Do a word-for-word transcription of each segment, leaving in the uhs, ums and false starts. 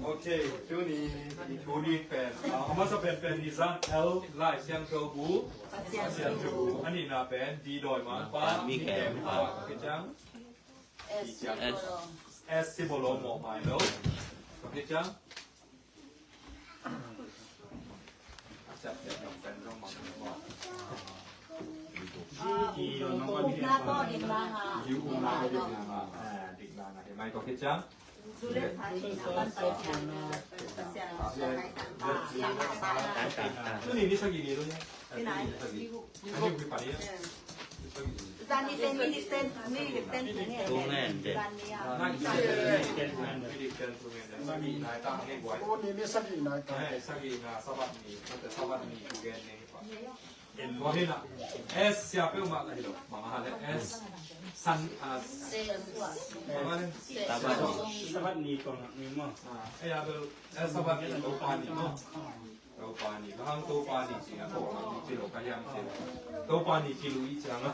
Ok, tuni i thu ding pen, ah, a masa penpen i zan L, Lai Siangtho bu, Pasian thu, a nihna pen D, dawimangpa, Mikael, Mikael, Mikael, Mikael, S, S, Sibolom, mawhmai lo. Ka kiciang. Tuni ni sagih ni lo ya. Tuni ni sagih. Ni sagih ni lo ya. Zan ni ten, ni ten, ni ten. Zan ni a. Ni ten, ni ten. Sagih nai ta ni guai. Ko ni ni sagih nai ta. Eh, sagih na Sabat ni, kata Sabat ni tu gen ni pa. En lo hi na. S siapa ma la hi lo. Mama le S. San, ah, mama le. Sabat ni. Sabat ni ko na ni ma. Ah, eh, ya bel, eh, Sabat ni, Topa ni ma. Topa ni, bang hang Topa ni ci a, Topa ni ci lo ka hiam ci. Topa ni ci lo i ciang a.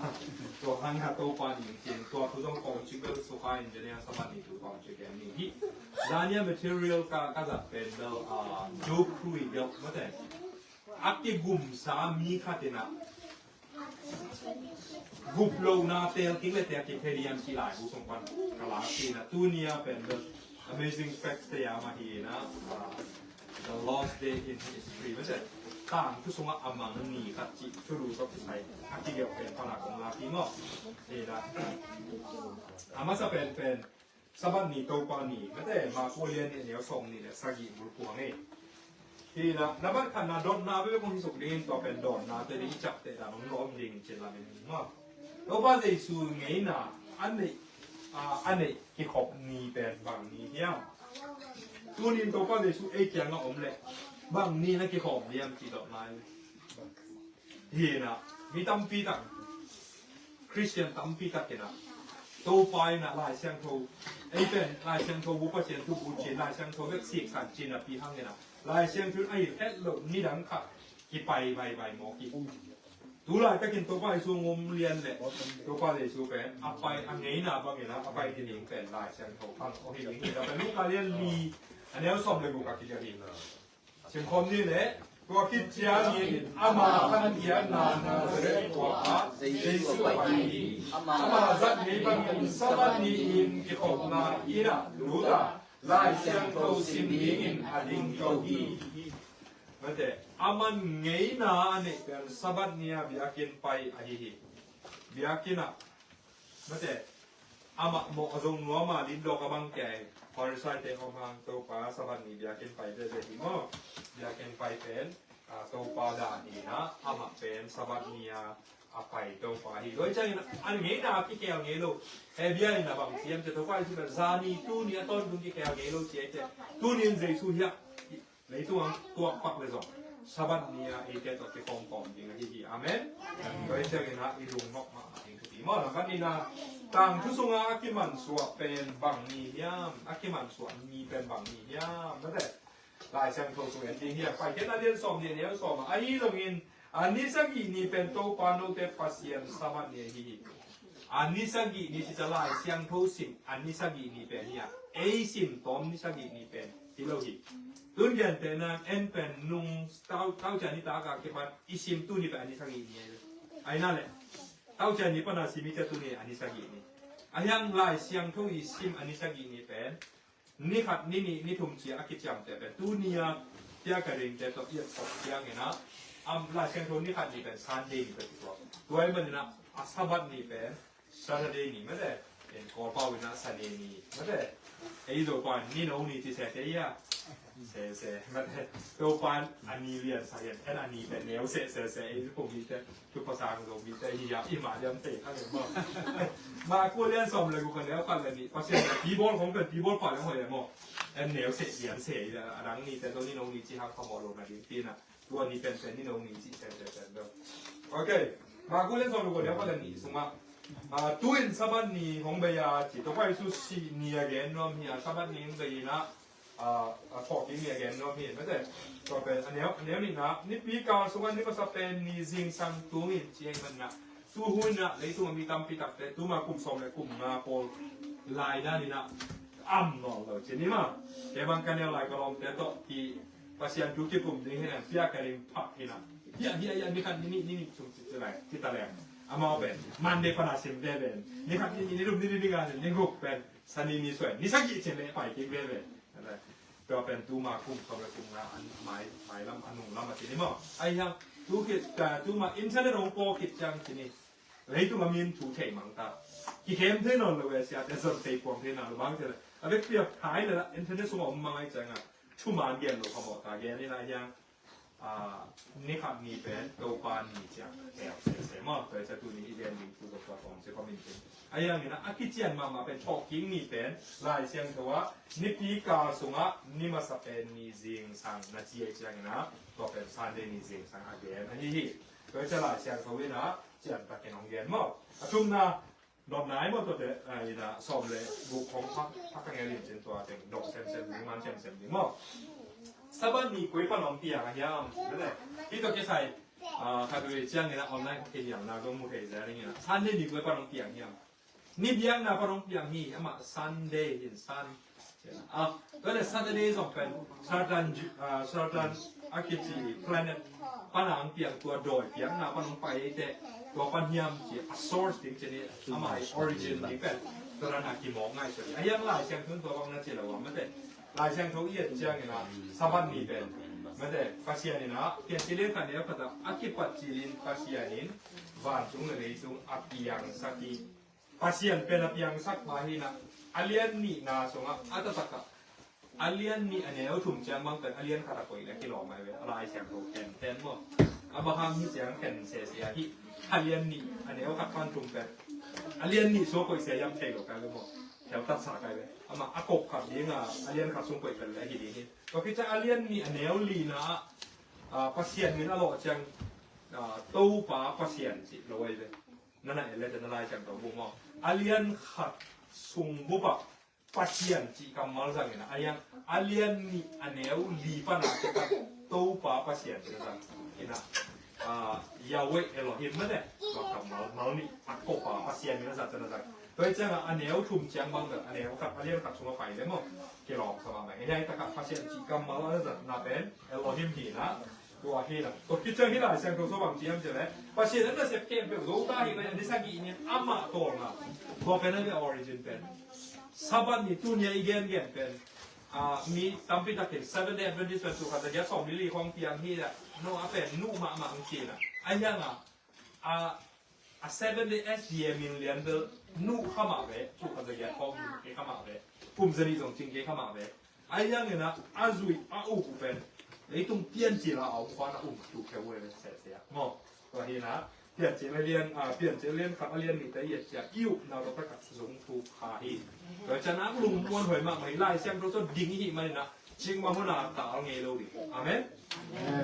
Tua hang a Topa ni ci, tua thu zong kong ci bel sukha in jenia Sabat ni thu kong ci ken ni hi. Zania material ka, ka zat pen bel, ah, Jew khui bel mate. A kigumsa mi khat in a. Gup lohna tel kik le tel kik thei diam ci laibu sung pan ka la kina. Tunia pen the amazing facts te a ma hi na, ah, the lost day in history. Masa tangthu sunga a mang ni khat ci thulu tok kisai a kigelh pen pan a kong la ki maw. Hi na. A masa penpen Sabat ni Topa ni, mate, Marku lian nih neu sawm nih le sagih bul kuang e. Hi na, na bat khat na dotna bebe kong hi suk dingin tua pen dotna te ding i ciapteh dan hong lawm dingin cin lamin ma. Topa Jesu ngeina a neih, a, a neih kikhop ni pen bang ni hiam? Tunin Topa Jesu ei kiangah om leh bang ni na kikhop diam ci dotna hi. Hi na, mi tampi tak, Christian tampi tak in a, Topa in a Lai Siangtho, ei pen Lai Siangtho bu Pasian thu bu cin, Lai Siangtho bek siksan cin a pi hang in a, Lai Siangtho a hi het lo nidang khat kipai baibai mawk hi. Tulai takin Topa Jesu ngum lian le, Topa Jesu pen a pai a ngeina bang in a, a pai ni ding pen Lai Siangtho bang aw hi ding in a, pen Luka lian li a neu sawm le guk a kiga hi. Simkhawm ni le, tua khit ciangin ama khan giatna Nazareth khua ah Jesu a pai hi. Ama zat ngei bangin Sabat ni-in kikhopna inn ah lut a, Lai Siangtho sim dingin a dingto hi. Mate, aman ngeina a neih pen Sabat ni a biakinn pai ahi hi. Biakinn ah Mate, amah mawh a zong nuam a, limdawk a bang kia hi. Pharisai te om hang, Topa Sabat ni biakinn pai veve hi maw. Biakinn pai pen, ah, Topa dan hi na, amah pen Sabat ni a, a pai Topa hi. Tua hi ciangin a ngeina a kikhel ngei lo. He bia in a bang ciam te Topa hi ci pen zani tuni a tawntung kikhel ngei lo ci ei te. Tuni in Jesu hiah Leitung ah tuak pak le zong Sabat ni a eite tawh kikhawm khawm ding ahi hi. Amen. Tua hi ciangin ah i lungnop mahmah ding thupi maw. Lam khat ni na, tangthu sungah a kimansuah pen bang ni hiam? A kimansuah ni pen bang ni hiam? Mate, Lai Siangtho sung en ding hiam? Paikhiatna lian sawm ni a neu sawm ah, ahi zongin a ni sagih ni pen Topa note Pasian Sabat ni ahi hi. A ni sagih ni ci ca Lai Siangtho sim a ni sagih ni pen hi a, ei sim tawm ni sagih ni pen hi lo hi. Tun gentehna en pen nung tau, taucia nitak a kipan i sim tuni pen a ni sagih ni ahi lo. Ahi na le, taucia ni pana sim i cia tuni a ni sagih ni. Ahi hang Lai Siangtho i sim a ni sagih ni pen ni khat, ni nih, ni thum ci a kiciamteh pen tuni a tia ka ringte tawh i et khop ciangin ah, am, Lai Siangtho ni khat ni pen Sunday ni tawh kituak. Tua ahih manin ah a Sabbath ni pen Saturday ni mate. En Kawlpau in ah Sane ni mate. Ei Zopa ni no ni ci sese ia. Sese mate. Topa in a ni lian sa hian, en a ni pen neu sese ei Zopa mite. Thupha sang Zomite hi a, i mah liam thei kha leng maw. Marku lian sawm le guk a neu khat le nih, Pasian in pibawl khong pen pibawl pah leng hoih e maw. En neu seh liam seh hi a, a dang nite tawh ni no ni ci hang phamawh lo na ding tina. Tua ni penpen ni no ni ci sese pen lo. Ok. Marku lian sawm le guk a neu khat le nih sungah, ah, tu-in Sabbath ni hong bei a ci, Topa Jesu sih ni a gen nuam hi a, Sabbath ni hong bei in ah, a, a thawhkik ni a gen nuam hi, mate. Tua pen a neu, a neu nihna, nipi kal sungah ni masa pen ni zingsang tung in ci ahih manin ah, tu hun ah leitung a mi tampi takte tuma kum sawm le kum nga pawl lai dan in ah am nawn lo ci ni maw. Kei bang ka neu lai ka lawmte tawh ki Pasian thu kikum ding hi na, piak ka ding phak hi na. Hiah, hiah, hiah, ni khat ni nih, ni nih sung ci, ci lai, ci ta leng. Amau pen Monday pan a sim veve. Ni khat ni nih, ni thum ni li, ni nga ni, ni guk pen Sani ni suai. Ni sagih cin leh pai kik veve. Tua pen tuma kum sawm le kum nga an mai, mai lam, a nung lam a ci ni maw. Ahi hang, tu khit, ka, tuma internet hong paw khit ciang ci ni. Leitung a min thu thei mang ta. Kikhem thei nawn lo ve sia, te zon thei puang thei nawn lo bang ci leh. A vekpi a thai le la, internet sung a om mang ahi ciang a. Thuman gen lo phamawh ta gen ni lai hiang. A, ni khat ni pen Topa ni ciang tel sese maw. Tua ciang tuni i gen ding thu Topa kong ci kong min pen. A hiang ina a kician mahmah pen thawhkik ni pen Lai Siangtho ah nipi kal sungah ni masa pen ni zingsang na ci a ciang ina tua pen Sunday ni zingsang a gen ahi hi. Tua ciang Lai Siangtho ina cian takin hong gen maw. A thumna dot nai maw tuate, ah, ina sawm le guk hong phak, phak ka ngel in cin tua teng dong semsem ding, man semsem ding maw. Sabbath ni koi pan hong piang a hiam, mate. Hih tua kisai, ah, khat vei ciang ina online khat kiniamna zong mu thei zel ing ina. Sunday ni koi pan hong piang hiam. Ni biakna pan hong piang hi, amah Sunday in Sun. Ah, tua le Saturday zong pen Saturn, ah, Saturn a kici planet pan a hong piang tua dawi piakna pan hong pai eite tua pan hiam ci a source ding ci ni amah i origin ding pen tua dan a kimawk ngai ci. A hiang Lai Siangtho tua bang na ci lo a mate. Lai Siangtho i et ciang ina Sabbath ni pen mate Pasian ina Piancil lian khat neu khat a a kipat cilin Pasian in vantung le leitung a piangsak hi. Pasian pen a piangsak mah hi na, a lian nihna sungah a taktak ah a lian nih a neu thum ciang bang pen a lian khat a koih le kilawm ai ve, a Lai Siangtho khen ten maw. Abraham hi ciang khen sese ahi, a lian nih a neu khat pan thum pen a lian nih sung koih se hiam thei lo kai ve maw. Theu tatsa kai ve. Amah a kop khat ding a, a lian khat sung koih pen le ahi ding hi. Tua khit ciang a lian nih a neu lina ah, ah, Pasian min a lawh ciang, ah, Topa Pasian cih lo ai ve. Na na en le te na Lai Siangtho bung maw. A lian khat sung bup ah Pasian cih kammal zang ina, a lian, a lian nih a neu li pan a te pan Topa Pasian cih na zang ina, ah, Yahweh Elohim mate. Tua kammal, mal nih a kopa Pasian ina zang, na zang. Tua hi ciang a, a neu thum ciang bang a neu khat, a lian khat sung a pai le maw. Kilawm sa mahmah. Hiai takah Pasian cih kammal a zatna pen Elohim hi na. Tua hi na. Tua khit ciang hi Lai Siangtho sung bang ci hiam cih leh Pasian a nasep khempeuh zo ta hi na, a ni sagih ni amah tawlnga. Tua pen a ni origin pen. Sabbath ni tuni a i gengen pen. Ah, mi tampi takin Seventh Day Adventist pen tul khat za giat sawm li li khong piang hi na. No a pen nuh mahmah hong ci na. A hiang a, a, a Seventh Day S D A min lian bel nuh kha mah ve, tul khat za giat khong nuh kei kha mah ve. Kum za nih zong cing kei kha mah ve. A hiang ina a zuih a uk uh pen leitung Piancil a a om khuan a um tuk khe uh ve sese a maw. Tua hi na Piancil a lian, ah, Piancil lian khat a lian nih te i et ciang i ukna tua takah zong tuk kha hi. Tua ciang a lungmuan huai mahmah hi, Lai Siangtho sung ding i hih manin a cing mah hun a tal ngei lo ding. Amen.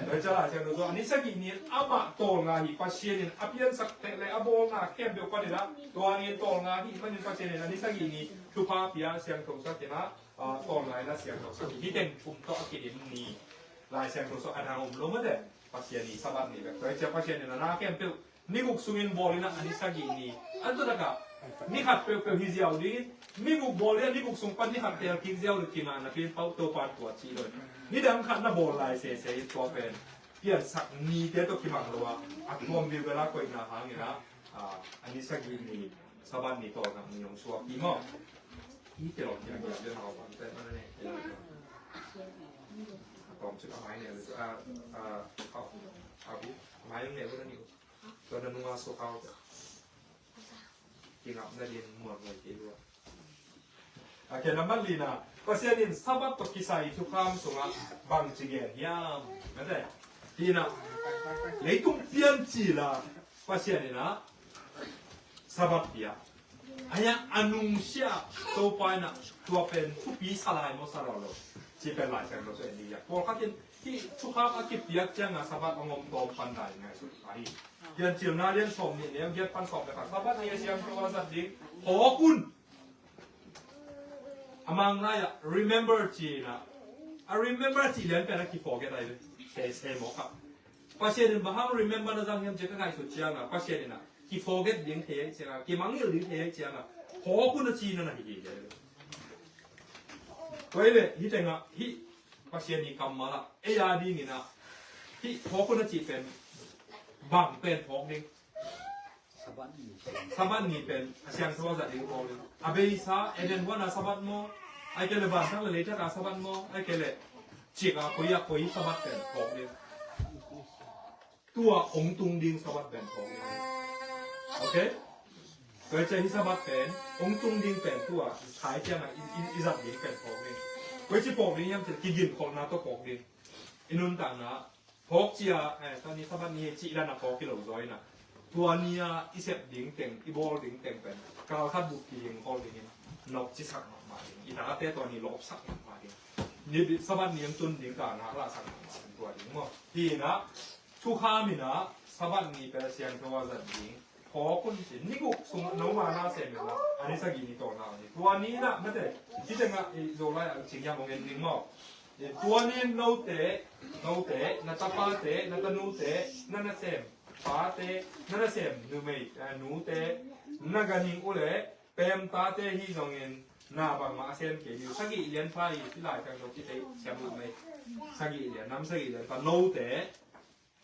Tua ciang Lai Siangtho sung a ni sagih ni amah tawlnga hi, Pasian in a piansak teh le a bawlna khempeuh panin a tua ni tawlnga hi manin Pasian in a ni sagih ni thupha pia siangthosak in a, ah, tawlnga in a siangthosak hi. Hih teng thum tawh a kidim ni Lai Siangtho sung a dang om lo mate. Pasian ni Sabbath ni bek. Tua hi ciang Pasian in a na khempeuh ni guk sungin bawl in a ni sagih ni. An tua takah ni khat peuhpeuh hi ziau ding in ni guk bawl in a ni guk sung pan ni khat tel kik ziau ding kingah na pin pau Topa tua ci lo. Ni dang khat na bawl lai sese in tua pen piansak nite tawh kimang lo a, a tuam bilbel a koihna hangin a, a, a ni sagih ni Sabbath ni tawlnga ni hong suak hi maw. Hi te lo kia kia te lo bang te man ne. A tawm cik a mai ne a, a, a, a bu a mai ne bu na ni. Tua na nunga so kau te. Kingapna din muan muai kei lua. A kia na man lina Pasian in Sabbath tawh kisai thukham sungah bangci gen hiam? Mate. Hina leitung Piancil a Pasian in a Sabbath pia. A hiang a nungsia Topa in a tua pen thupi sa lai maw sa lo lo. Ci pen Lai Siangtho sung en ding hi a. Pawlkhat in hih thukham a kipiak ciang a Sabbath a ngom tawm pan dai ngaihsut ahi. Piancilna lian sawm nih neu giat pan sawm le khat Sabbath ni a siangtho a zat ding hawk un. A mang lai ah remember ci in a A remember cih lian pen a kiforget ahi ve. Sese mawk a. Pasian in bang hang remember na zang hiam ci-a ka ngaihsut ciangin, Pasian in a kiforget ding thei ahih ciangin, kimangngilh ding thei ahih ciangin, phawk un a ci na na hi hi ve. Tua hi ve, hih tengah, hih Pasian i kammal ah, ei a dingin a, hih phawk un a cih pen bang pen phawk ding. Sabbath ni pen a siangtho a zat ding phawk ding. A beisa, Eden huan a Sabbath maw, ahih kei leh vantung le leitung a Sabbath maw, ahih kei leh ciik a koi a koi Sabbath pen phawk ding. Tua hong tung ding Sabbath pen phawk ding. Ok? Tua ciang hih Sabbath pen hong tung ding pen tua, thai ciang a i, i, i zat ding pen phawk ding. Koi ci phawk ding hiam cih leh kiginkholhna tawh phawk ding. I nuntakna phawk ci-a, eh, tua ni Sabbath ni hi cih dan a phawk hi lo zaw in a, tua ni-a i sep ding teng, i bawl ding teng pen kal khat bup kiginkholh dingin nopcisak mahmah ding. I tate tua ni lawpsak mahmah ding. Ni Sabbath ni hong tun ding ka na lahsak mahmah ding tua ding maw. Hi in a, thukham in a, Sabbath ni pen a siangtho a zat ding. Phawk un ci, ni guk sung no ma na sem in a, a ni sagih ni tawh na ni. Tua ni in a, mate, hih tengah i Zolai a cing hiam hong en ding maw. Tua ni in note, note, na tapate, na tanute, na nasem pate, na nasem numei, eh, nute, na ganhing u le pem tate hi zongin na bangmah a sem kei ding. Sagih lianpha hi, hih lai khang zong kitei siam lut mai. Sagih lian, nam sagih lianpha, note,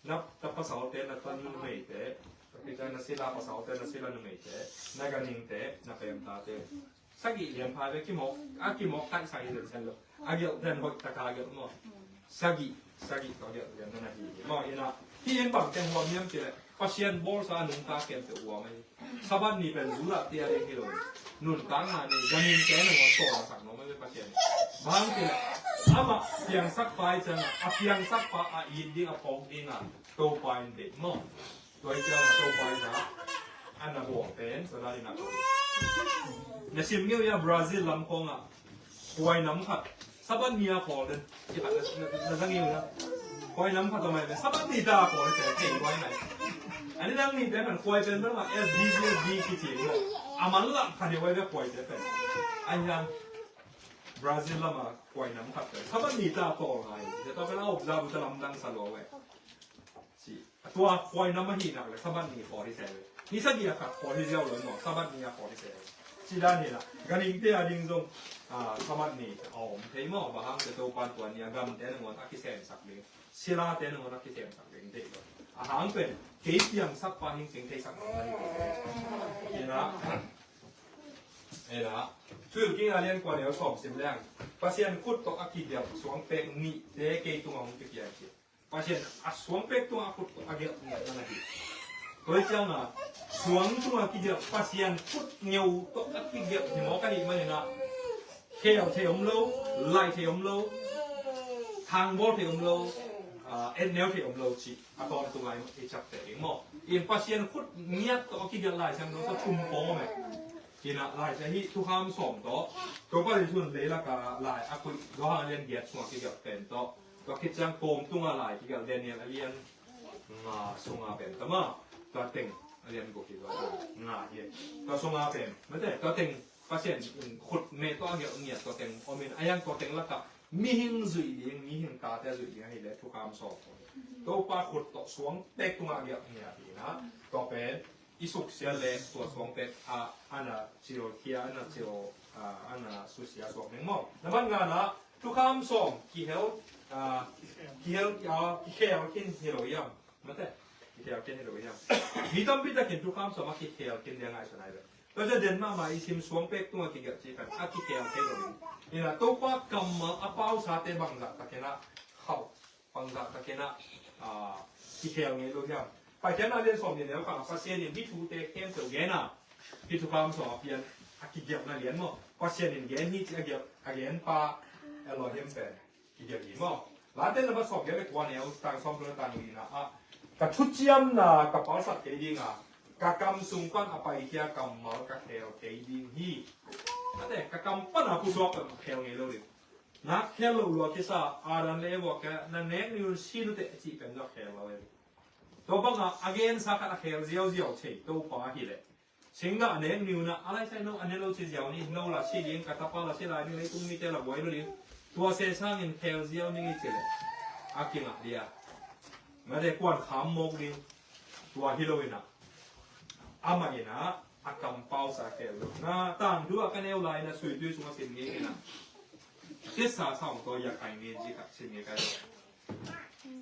na ta pasalte, na ta numeite, tua khit ciang na sila pasalte, na sila numeite, na ganhingte, na pemtate. Sagih lianpha ve, kimawk, a kimawk taihsak hi zenzen lo. A gelh den hoih taka gelh maw. Sagih, sagih tawh gelh lian na na hi hi maw. Ina, hih in bang teng huam hiam cih leh Pasian bawlsa a nungta khempeuh huam ahi. Sabbath ni pen Judah te a ding hi lo. Nuntakna ni, ganhingte nangawn tawlsak nuam ahi Pasian. Bang hang cih leh amah piangsak pa hi ciangin, a piangsak pa a it ding, a phawk ding a Topa in deih maw. Tua hi ciangin Topa in a, a na bawl pen tua dan in a. Na sim ngei uh hia, Brazil lam khawng ah khuai nam khat Sabbath ni a khawl den. Khat na, na, na za ngei uh hia. Khuai nam khat a mai pen Sabbath ni ta a khawl te thei huai nai. A ni dang ni te pen khuai pen bel ma S D, S D kici maw. A man lam khat hi huai ve khuai te pen. A hiang Brazil lam a khuai nam khat pen Sabbath ni ta a khawl ngai. Te tua pen a observe ta lamdang sa lua ve. Ci, a tua khuai nam ahih nak leh Sabbath ni khawl hi se ve. Ni sagih a khat khawl hi ziau lo maw, Sabbath ni a khawl hi se ve. Ci dan hi la, ganhingte a ding zong, ah, Sabbath ni a om thei maw, bang hang cih leh Topa in tua ni a gamte nangawn a kisemsak ding, silate nangawn a kisemsak ding thei lo. A hang pen, kei piangsak pa hing keng theisak ding a hi thei. Hi la, hi la, Thuhilhkik a lian kua neu sawm sim leng, Pasian khut tawh a kigelh suangpek nihte kei tungah hong kipia hi. Pasian a suangpek tungah khut a gelh ngiat na hi. Tua hi ciangin suang tungah kigelh Pasian khut ngeu tawh a kigelh hi mawk ahih manin ah khel thei om lo, lai thei om lo, thangbawl thei om lo, ah, etneu thei om lo cih a tawntungah i ciapteh ding maw. In Pasian khut ngiat tawh a kigelh Lai Siangtho tawh thum pawng om e. Hi na, Lai Siangtho hih Thukham sawm tawh Topa Jesu in leilak a lai a koih Johan a lian giat sungah kigelh pen tawh, tua khit ciang kawm tungah lai kigelh Daniel a lian nga sunga pen tama, tua teng a lian guk hi tua nga hi. Tua sunga pen, mate, tua teng Pasian in khut meh tawh a gelh ngiat tua teng om in, a hiang tua teng lakah mihing zuih ding, mihing tate zuih ding ahih leh Thukham sawm. Topa khut tawh suangpek tungah gelh ngiat hi na, tua pen i suksiat leh tua suangpek a, a na cilkhia, a na cil, a, a na susia suak ding maw. Na man nga na, Thukham sawm kihel, a, kihel, a, kikhel khin hi lo hiam. Mate, kikhel khin hi lo hiam. Mi tampi takin Thukham sawm a kikhel khin ding a ngaihsun ahi ve. Tua ciang den mahmah i sim suangpek tungah kigelh cih khat a kikhel kei lo ding. Hi na, Topa kammal a pausate bangzah takin a khauh, bangzah takin a, ah, kikhel ngei lo hiam. Paikhiatna lian sawmnih neu khat ah Pasian in hih thute khempeuh gen a, hih Thukham sawm a pian a kigelhna lian maw. Pasian in gen hi cih a gelh, a gen pa Elohim pen kigelh hi maw. Late na va sawm giat le kua neu tang sawm tawh na tang lina ah, ka thuciamna ka palsat kei ding a, ka kam sung pan a paikhia kammal ka khel kei ding hi. Mate, ka kam pan a pusuak pan khel ngei lo ding. Na khel loh lua kisa, Adam le Eva ka na nek ni un si nute a cih pen na khel lo e. Tua bangah a gensa khat a khel ziauziau thei Topa hi leh, singgah a nek ni un ah, a laisai no a ne lo ci ziau ni, no la si ding, ka tapa la si lai ding, leitung mite la buai lo ding. Tua seh sangin khel ziau ning i cih leh a kingah dia, mate, kuan kham mawk ding, tua hi lo inah, amah inah a kampau sa khel lo. Na tangthu a ka neu lai inah suitui sungah sin ngei inah, kisa sa hong tua ya khai ngei ci kha sin ngei kai.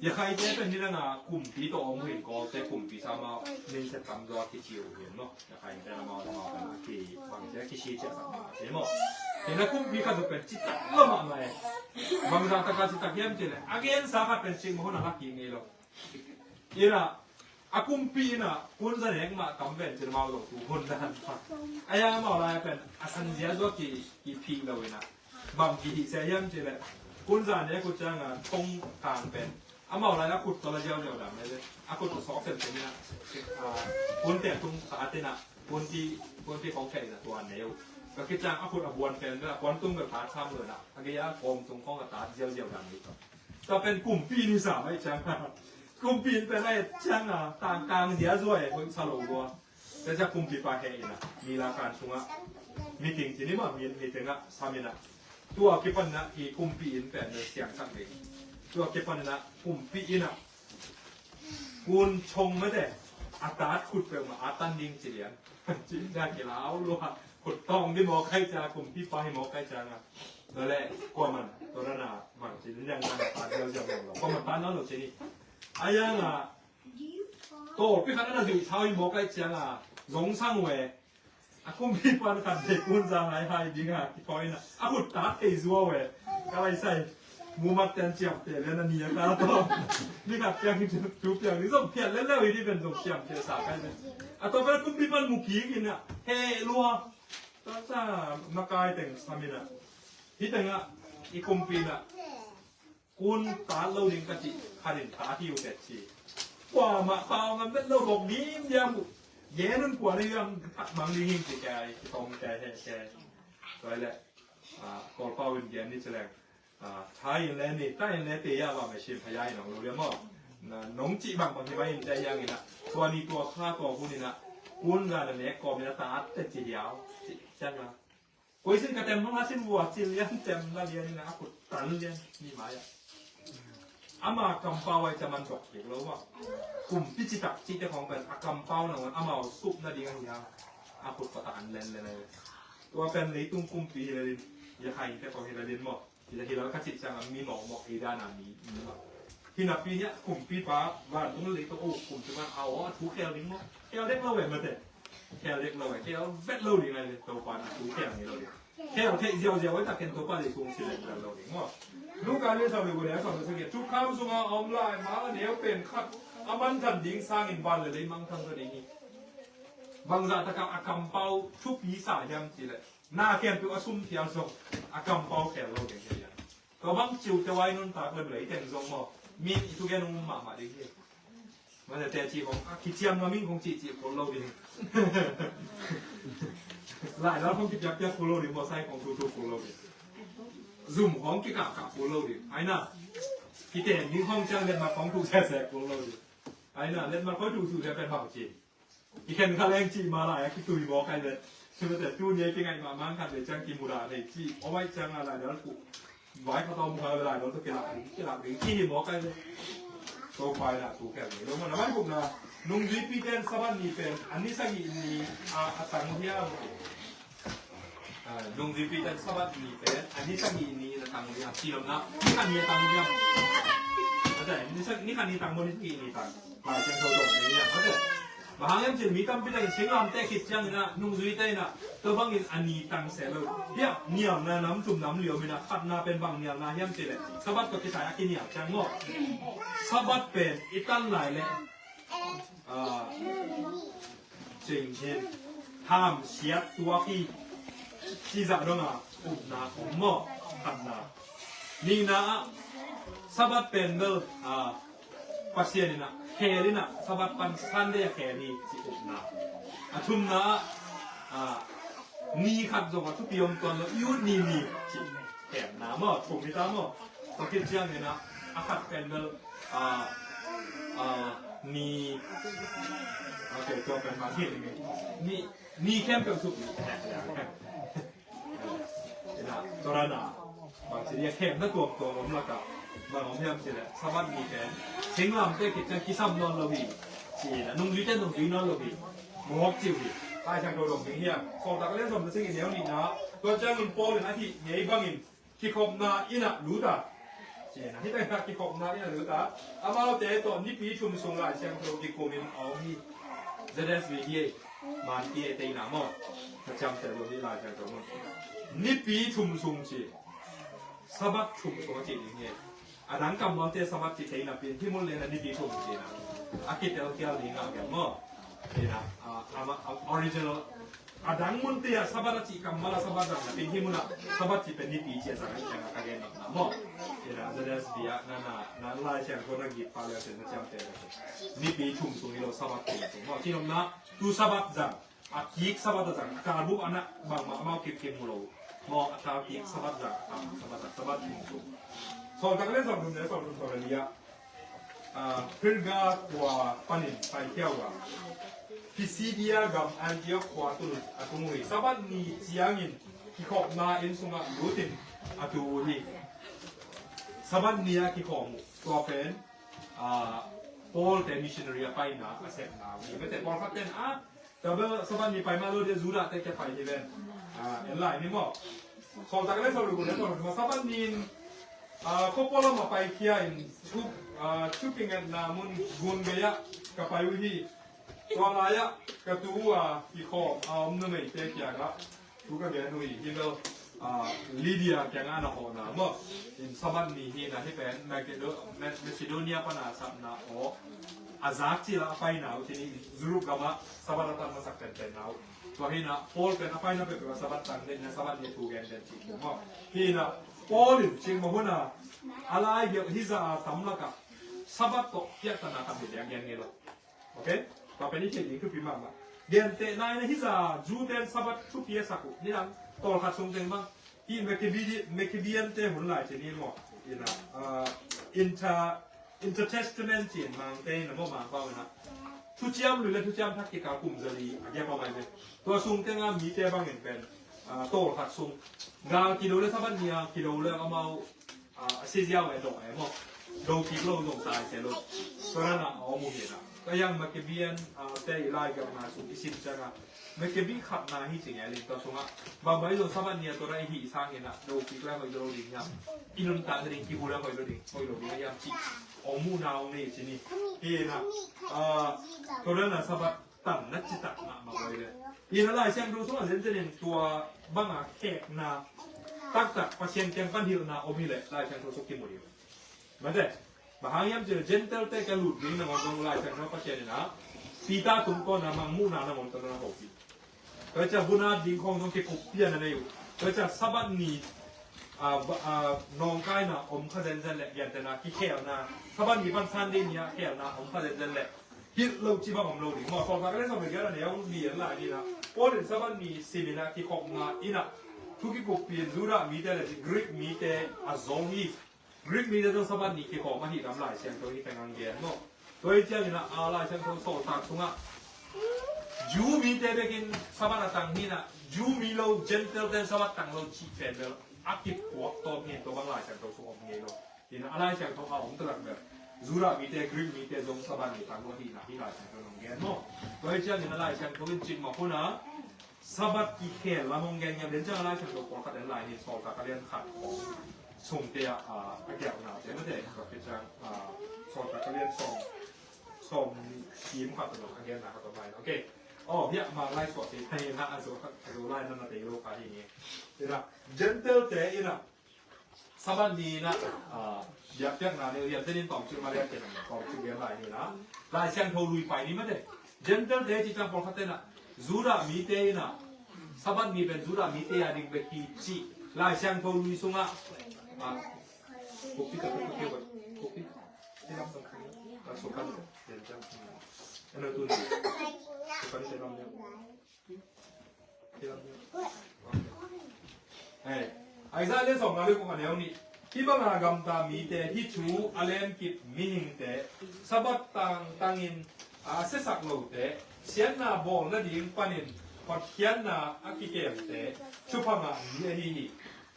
Ya khai te pen hi dang a kumpi tawh om uh hin, Kawlte kumpi sa ma ning se tam zaw a kici uh hin maw. Ya khai te na mau na mau kan a ki bang cia kisi cia sak ma cia maw. Hi na kumpi khat zong pen citak lo mah mai. Bangzah taka citak hiam cih leh a gensa khat pen cik ma hun a lak hi ngei lo. Inah a kumpi inah kun za nek mah tam ven cin mau zong tu hun dan pa. A yang mau lai pen a san zia zua ki, ki phih lo inah. Bang ki hih sia hiam cih leh kun za nek uh ciang a thong kang pen amau lai a khut tawh la ziauziau dan le le. A khut tawh sawk semsem inah, a, kun te tung ta te inah, kun ti, kun ti khong khe inah tua neu. Ka kiciang a khut a buan pen bel a kuan tung bel ta tham lo inah, a gei a kawm tung khong a ta ziauziau dan le. Tua pen kumpi ni sa mai ciang a. Kumpi in pen a et ciang a, tang kang zia zua e, hoih sa lo lua. Tua ciang kumpipa heh inah, mi lakan sungah, meeting ci ni maw, mi, meeting ah sam inah. Tua kipan inah i kumpi in pen na siangsak ding. Tua kipan inah kumpi inah kun chong mate, a tat khut peuhmah a tan ding ci lian. Ci inah kilau lua, khut tawng ding mawk kai cia, kumpipa hi mawk kai cia nga. Tua leh kuaman tua dana mang ci lian, nga na ta ziauziau lo. Kuaman ta nawn lo ci ni. A yang a tawlpi khat a na zuih sau hi mawk ahih ciang a, zong sang uh e. A kumpipa in khat vei kun za haihai ding a kithawi inah a khut tat thei zua uh e. Ka lai sai mumat ten ciamteh lian a ni a ka tawh. Ni khat piang hi tu piang ni zong phiat lel leu hi dih pen zong ciamteh sa kai pen. A tawh pen kumpipa in mu kik inah heh lua. Tua sa makai teng sam inah, hih tengah i kumpi inah kun tat lo ding ka cih khat in tat hi uh teh ci. Kuamah pau ngam vet lo bawk dim diam uh. Gen un kua na hiam, khat mang ding hing ci kai, kitong kai, he kai. Tua leh, a, Kawlpau in gen ni ci leng. A, thai in le ni, thai in le te ya wa me sim phaya in ong lo liam maw. Na, nong cih bang bang hi mai in te yang inah. Tua ni tua kha tua hun inah. Kun za na nek kawm inah tat te ci hiau. Ci, ciang la. Koi sin ka tem hong a sin vua cin lian tem la lian inah a khut tan lian ni mai ah. Ama kampau ai ca man dok kik lo ah. Kumpi citak cite khong pen a kampau nangawn amau sup nading ahi hang a khut pata an len len ai. Tua pen leitung kumpi hi lalin, ya khai te khong hi lalin maw. Hi la hi la ka cih ciang a mi mawkmawk ei dan a mi, mi maw. Hi napi hi a kumpipa vantung leitung o kumpipa a aw a thu khel ding maw. Khel dek lo ve mate. Khel dek lo e, khel vet lo ding ai le, Topa na thu khel ni lo ding. Khel theih ziauziau ai takin Topa lei kung si lek lo ding maw. Luka ni sawm le guk le sawm le sagih, thukham sunga a om lai ma a neu pen khat a mangthang ding sangin van le lei mangthang zaw ding hi. Bangzah takah a kampau thupi sa hiam cih leh, na khempeuh a sum phial zong a kampau khel lo ding hi a. Tua bang ciu te wai nuntak le lei teng zong maw, min i thugen um mahmah ding hi. Mate teci khong a kiciam ngam in khong cihcih kul lo ding. Lailal khong kipiakpiak kul lo ding, bawsai khong tutu kul lo ding. Zum khong kikahkah kul lo ding. Ai na, kiteng ding khong ciang letmat khong tuk sese kul lo ding. Ai na, letmat khong tuk sese pen bang ci. Kikhen kha leng cih ma lai a kitui mawk ai vet. Mate tuni a kingaih mahmah khat le ciang kimudah thei cih. Om ai ciang a lailal kul. Vai kha tawm kha lai lo to kilak ding, kilak ding, ki hi mawk ai le. Topa in a thu khel ngei lo maw. Na vai gukna, nungzuipi ten Sabbath ni pen a ni sagih ni a, a tang hiam? A, nungzuipi ten Sabbath ni pen a ni sagih ni a tang hiam? Ci lomna, ni khat ni a tang hiam? Ate, ni sa-, ni khat ni tang maw, ni sagih ni tang? Lai Siangtho dong ding hiam? Ate. Bang hang hiam cih leh mi tampi takin singlamteh khit ciangin ah, nungzuite in ah, tua bangin a ni tang seh lo. Hiah nialna nam thum nam li om in ah, khatna pen bang nialna hiam cih leh, Sabbath tawh kisai a kinial ciang maw. Sabbath pen i tan lai leh, ah, cing hin, hamsiat tuak hi, cih zah dong a upna om maw, khatna. Nihna ah, Sabbath pen bel, ah, Pasian in ah khel in ah, Sabbath pan Sunday a khel hi cih upna. A thumna ah, ah, ni khat zong a thupi om tuan lo, i ut ni ni cih khelna maw, thum hi ta maw. Tua khit ciangin ah, a khat pen bel, ah, ah, ni, okay, tua pen bang hi ni, ni, ni khempeuh thupi. Ina, tua dan a, Bang ci ding a, khemna tuamtuam om lakah bang om hiam cih leh Sabbath ni pen singlamteh khit ciang kisam nawn lo hi. Ci-in a nungzuite nungzui nawn lo hi. Mawk ci uh hi. Lai Siangtho dong ding hiam? Sawltak a lian sawm le sagih, a neu nihna. Tua ciangin Paul in a hih ngei bangin kikhopna inn ah lut a, ci-in a, hih bangin a kikhopna inn ah lut a, amaute tawh nipi thum sung Lai Siangtho kikumin a om hi. Z S V hi ei, man hi ei, teina maw. Ka ciamteh lo hi Lai Siangtho mun. Nipi thum sung ci. Sabbath thum sung a ci ding hi. A dang kammalte Sabbath ci thei napi-in hih mun leh na nipi thum ci-in a, a kitelkial ding a, gen maw. Ci-in a, a, a, a original, a dang munte ah Sabbath a cih kammal a Sabbath zang napi-in hih mun ah Sabbath cih pen nipi ci a zang ahih ciangin a ka gen nopna maw. Ci-in a, Z S V ah na, na, na Lai Siangtho na gik pah leh cin na ciamteh leh cin. Nipi thum sung hi lo, Sabbath thum sung maw. Ci nopna, tu Sabbath zang, a kik Sabbath a zang, a kal bup ah na bangmah amau kik kimu lo. Maw, a kal kik Sabbath zang, a Sabbath zang, Sabbath thum sung. Sawltak a lian sawmthum le sawmthum, sawm le li ah, ah, Perga khua panin paikhia uh a, Pisidia gam Antioch khua tun a tung uh hi. Sabbath ni ciangin kikhopna inn sungah lutin a tu uh hi. Sabbath ni a kikhawm uh. Tua pen, ah, Paul te missionary a paina a sepna uh hi. Mate, pawlkhat ten a, tua bel Sabbath ni pai mah lo dia, Judah te kia pai hi ven. Ah, en lai ni maw. Sawltak le sawltak le sawltak, Sabbath ni in, ah, khua pua lam ah paikhia in, thu, ah, thu kingetna mun gun gei ah ka pai uh hi. Tua lai ah ka tu uh a, kikhawm a om numeite kiangah thu ka gen uh hi. Hih bel, ah, Lydia kiangah na hawhna maw. In Sabbath ni hi-in a, hih pen Macedo-, Ma-, Macedonia pan a sapna aw, a zak cil a a paina uh, ci ni, Europe gam ah Sabbath a tang masak penpenna uh. Tua hi-in a, Paul pen a paina peuhpeuh ah Sabbath tang den, Sabbath ni thu gen den ci maw. Hi-in a, Paul in cin mah hun a, a lai biak hih zah a tam lakah Sabbath tawh piaktanna khat bek a gen ngei lo. Ok? Tua pen i theih ding thupi mahmah. Gentehna in a, hih zah Jew-te in Sabbath thupi a sak uh, nidang tawlkhat sung teng bang. Hih Maccabi-, Maccabean-te hun lai ci ni maw. In a, ah, inter-, Intertestament ci-in Mangte in a maw, Mangpau in a, Thuciam Lui le Thuciam Thak kikal kum zali a gap a om ahi ve. Tua sung teng a mite bangin pen, ah, tawlkhat sung. Gal kido le Sabbath ni a kido le amau, ah, a si ziau e, dawh e maw. Do kik lo zong tai se lo. Tua dan a om uh hi a. Tua hi a Maccabean, ah, te i lai gapna sung i sim ciang a, Maccabi khatna hi ci ngei leng, tua sungah bangbang i zong Sabbath ni a tua dan i hih sangin a, do kik le hoih lo ding hiam, i nuntak ding kihu le hoih lo ding, hoih lo ding hiam cih om uh na ong nei ci ni. Hi a, ah, tua dan a Sabbath tang na citak mahmah uh hi le. Hi a, Lai Siangtho sungah zenzen in tua banga khekna taktak Pasian kiang pan hilhna om hi leh Lai Siangtho sung kimu ding. Mate, bang hang hiam cih leh Gentile-te kiang lut ding nangawn zong Lai Siangtho Pasian in a, Peter tungtawn a mangmuhna nangawn tawh na hopih. Tua ciang vun at ding khawng zong kikup pian a nei uh. Tua ciang Sabbath ni, ah, ba-, ah, nawngkaina om kha zenzen leh, gentehna kikhelna, Sabbath ni pan Sunday ni a khelna om kha zenzen leh, hilh lo cih bang om lo ding. Maw, Sawltak a lian sawm le giat a neu nih en lai ni a, Paul in Sabbath ni sim in a, kikhopna inn ah thu kikuppi in Judah mite le Greek mite a zong hi. Greek mite zong Sabbath ni kikhawm ahih lam Lai Siangtho in teng ang gen maw. Tua hi ciangin a, a, Lai Siangtho Sawltak sungah Jew mite bekin Sabbath a tang hi a, Jew mi lo Gentile-te in Sabbath tang lo cih pen bel a kipuak tawm hi, tua bang Lai Siangtho sung om ngei lo. Hi a, a Lai Siangtho a om ta lak bel Judah mite, Greek mite zong Sabbath ni tang lo hi a, hih Lai Siangtho in hong gen maw. Tua hi ciangin a Lai Siangtho in cin mah hun a Sabbath kikhel lam hong gen hiam, den ciang a Lai Siangtho pawlkhat en lai ni, Sawltak a lian khat sungte ah, ah, a gelhna te mate, tua khit ciang, ah, Sawltak a lian sawm, sawm nih kim khat tawh a gelhna khat tawh mai. Ok. Aw, hiah Mang Lai suah te hi a, a Zo, a Zolai na na tei lo kha hi ni. Hi a, Gentile-te in a Sabbath ni in a, ah, biakpiakna nei uh hiam, den in tawmcik mah lian kei, tawmcik lian lai ni a. Lai Siangtho Lui pai ni mate. Gentile-te cih ciang pawlkhatte in a, Judah mite in a, Sabbath ni pen Judah mite a ding bek hi cih Lai Siangtho Lui sungah, ah, kopi ka, kopi ka, kopi. Ka sukan, Gentile. Ano tu ni? Sukan te lam ni. Hei, Isaiah lian sawmnga le guk a neu nih. Hih banga gamta mite, hih thu a lenkip mihingte, Sabbath tangtangin a siasak lote, siatna bawl nading panin hotkhiatna a kikemte, thupha ngah mi ahi hi.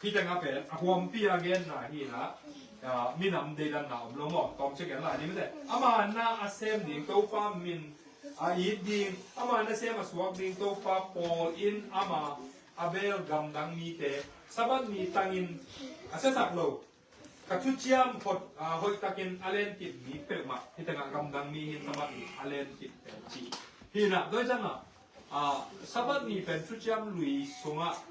Hih tengah pen a huampi a genna hi na, ah, minam deidanna om lo maw? Tawm ciang gen lai ding mite. Ama na a sem ding, Topa min a it ding, ama na sem a suak ding, Topa pawl in ama a bel gamdang mite Sabbath ni tangin a siasak lo. Ka thuciam phot, ah, hoihtakin a lenkip mi peuhmah, hih tengah gamdang mi hi in Sabbath ni a lenkip pen ci. Hi na, tua hi ciangah, ah, Sabbath ni pen thuciam lui sungah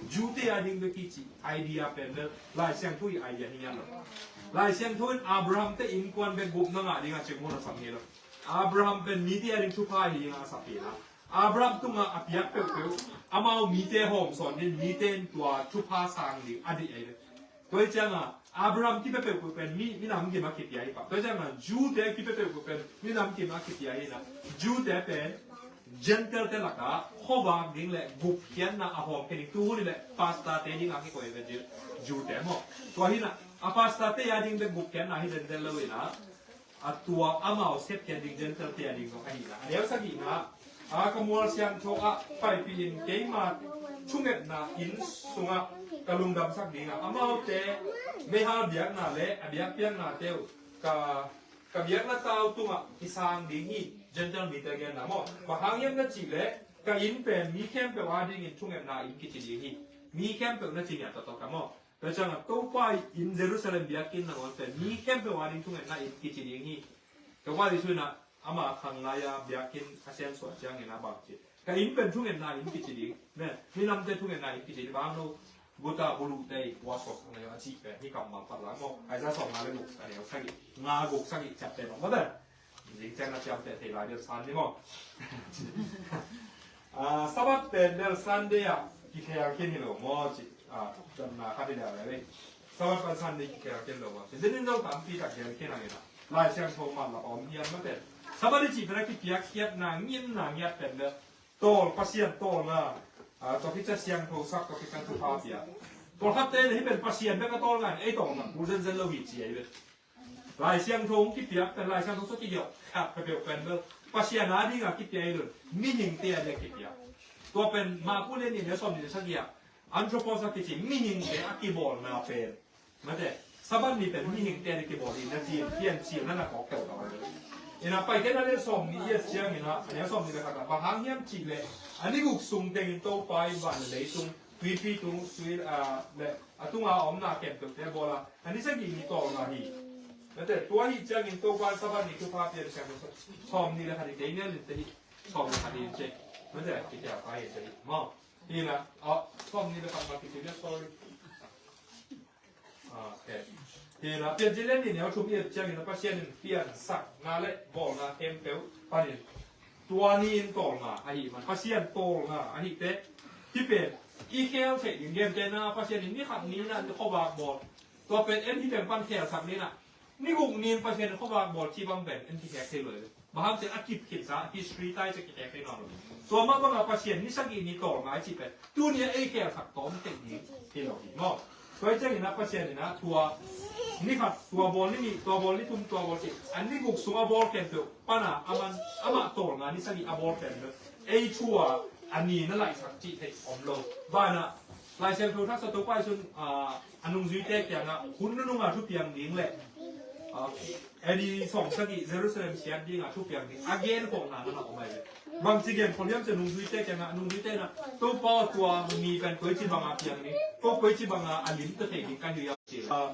Jew-te a ding bek hi ci idea pen bel Lai Siangtho i idea hi ngiat lo. Lai Siangtho in Abraham te innkuan bek gupna ngah dingah cingmawh a sam hi lo. Abraham pen mite a ding thupha hi dingah a sap hi na. Abraham tungah a piak peuhpeuh amau mite hawmsawn ding, mite in tua thupha sang ding a deih ahi ve. Tua hi ciangah Abraham kipia peuhpeuh pen mi, minam gim a kipia hi pah. Tua hi ciangah Jew-te kipia peuhpeuh pen minam gim a kipia hi na. Jew-te pen Gentile-te lakah khuavak ding le gupkhiatna a hawmkhia ding, tu hun hi leh pastor-te ding a kikoih ve Jew-te maw. Tua hi na, a pastor-te a ding bek gupkhiatna hi zenzen lo hi na. A tua amau sepkhiat ding Gentile-te a ding zong ahi na. A neu sagihna, a ka mual siangtho ah paipih in keima thungetna inn sungah ka lungdamsak dingah amaute meihal biakna le a biakpiaknate uh ka, ka biakna tau tungah kisang ding hi. Gentile mite genna maw. Bang hang hiam na cih leh ka inn pen mi khempeuh a dingin thungetna inn kici ding hi. Mi khempeuh na ci ngiat tawh tawh ka maw. Tua ciangah Topa inn Jerusalem biakinn nangawn pen mi khempeuh a ding thungetna inn kici ding hi. Topa Jesuh in ah ama khang lai-a biakinn a siansuah ciangin a bang ci, ka inn pen thungetna inn kici ding, ne, minamte thungetna inn kici ding, bang no guta buluhte i kuasok a neu a cih pen hi kammal pat la maw. Isaiah sawmnga le guk a neu sagih, nga guk sagih ciapteh bang maw te. Zing ciang na ciamteh thei lai bel Sunday maw. Ah, Sabbath pen bel Sunday ah kikhel khin hi lo maw ci. Ah, damna khat hi deuh le. Sabbath pan Sunday kikhel khin lo maw ci. Zin in zong tampi tak gen khin ang ina. Lai Siangtho man la om hiam maw te. Sabbath i cih pen a kipiakkhiatna ngimna ngiat pen bel tawl, Pasian tawlnga. Ah, tua khit ciang siangtho sak, tua khit ciang thupha pia. Pawlkhatte in hih pen Pasian bek a tawlnga, ei tawlnga kul zenzen lo hi ci ahi bek. Lai Siangtho hong kipiak pen, Lai Siangtho sung kigiah khat peuhpeuh pen bel Pasian a dinga kipia hi lo, mihingte a dinga kipia. Tua pen Marku lian nih, neu sawmnih le sagih ah, anthropos a kici, mihingte a kibawlna pen. Mate, Sabbath ni pen mihingte a dinga kibawl hi na ci, piancil na na kawk keuh kawk. Ina Paite na lian sawmnih i et ciangin ah, a neu sawmnih le khat ah, bang hang hiam cih leh a ni guk sung tengin Topa in van le leitung, tuipi tung, tui, ah, le a tunga a omna khempeuhte bawl a, a ni sagih ni tawlnga hi. Mate, tua hi ciangin Topa in Sabbath ni thupha pia, siang sawmnih le khat hi, kei nel in te hi, sawmnih le khat hi in ci. Mate, kipiak pha hi te hi. Maw. Hi na, ah, sawmnih le khat ma kici le, sorry. Ah, okay. Hi na, Piancil lian nih, neu thum i et ciangin Pasian in piansakna le bawlna khempeuh panin tua ni in tawlnga ahih man, Pasian tawlnga ahih teh, hih pen i khel theih ding, gentehna Pasian in ni khat ni na ni khuavak bawl, tua pen en hih pen pan khelsak ni na, ni guk ni in Pasian in khuavak bawl cih bang pen en kikhek thei lo. Bang hang ciang a kip khitsa history tai ciang kikhek thei nawn lo. Tua mah bangah Pasian ni sagih ni tawlnga i cih pen tuni a ei khelsak tawm theih ding hi lo hi maw. Tua hi ciangin ah Pasian in ah tua ni khat, tua bawl ni nih, tua bawl ni thum, tua bawl cih, a ni guk sung a bawl khempeuh pana aman, amah tawlnga ni sagih a bawl khempeuh ei thu-a a ni na laihsak cih theih om lo. Banah Lai Siangtho thaksa Topa Jesuh in, ah, a nungzuite kiangah hun nununga thupiang ding le, ah, A D sawm sagih Jerusalem siat dinga thupiang ding a genkholhna na na om ahi ve. Bangci genkholh hiam cih leh nungzuite kiangah, nungzuite in ah, Topa aw, tua mi pen koici banga piang ding, ko koici banga a limta thei ding ka hi hiam ci. Ah,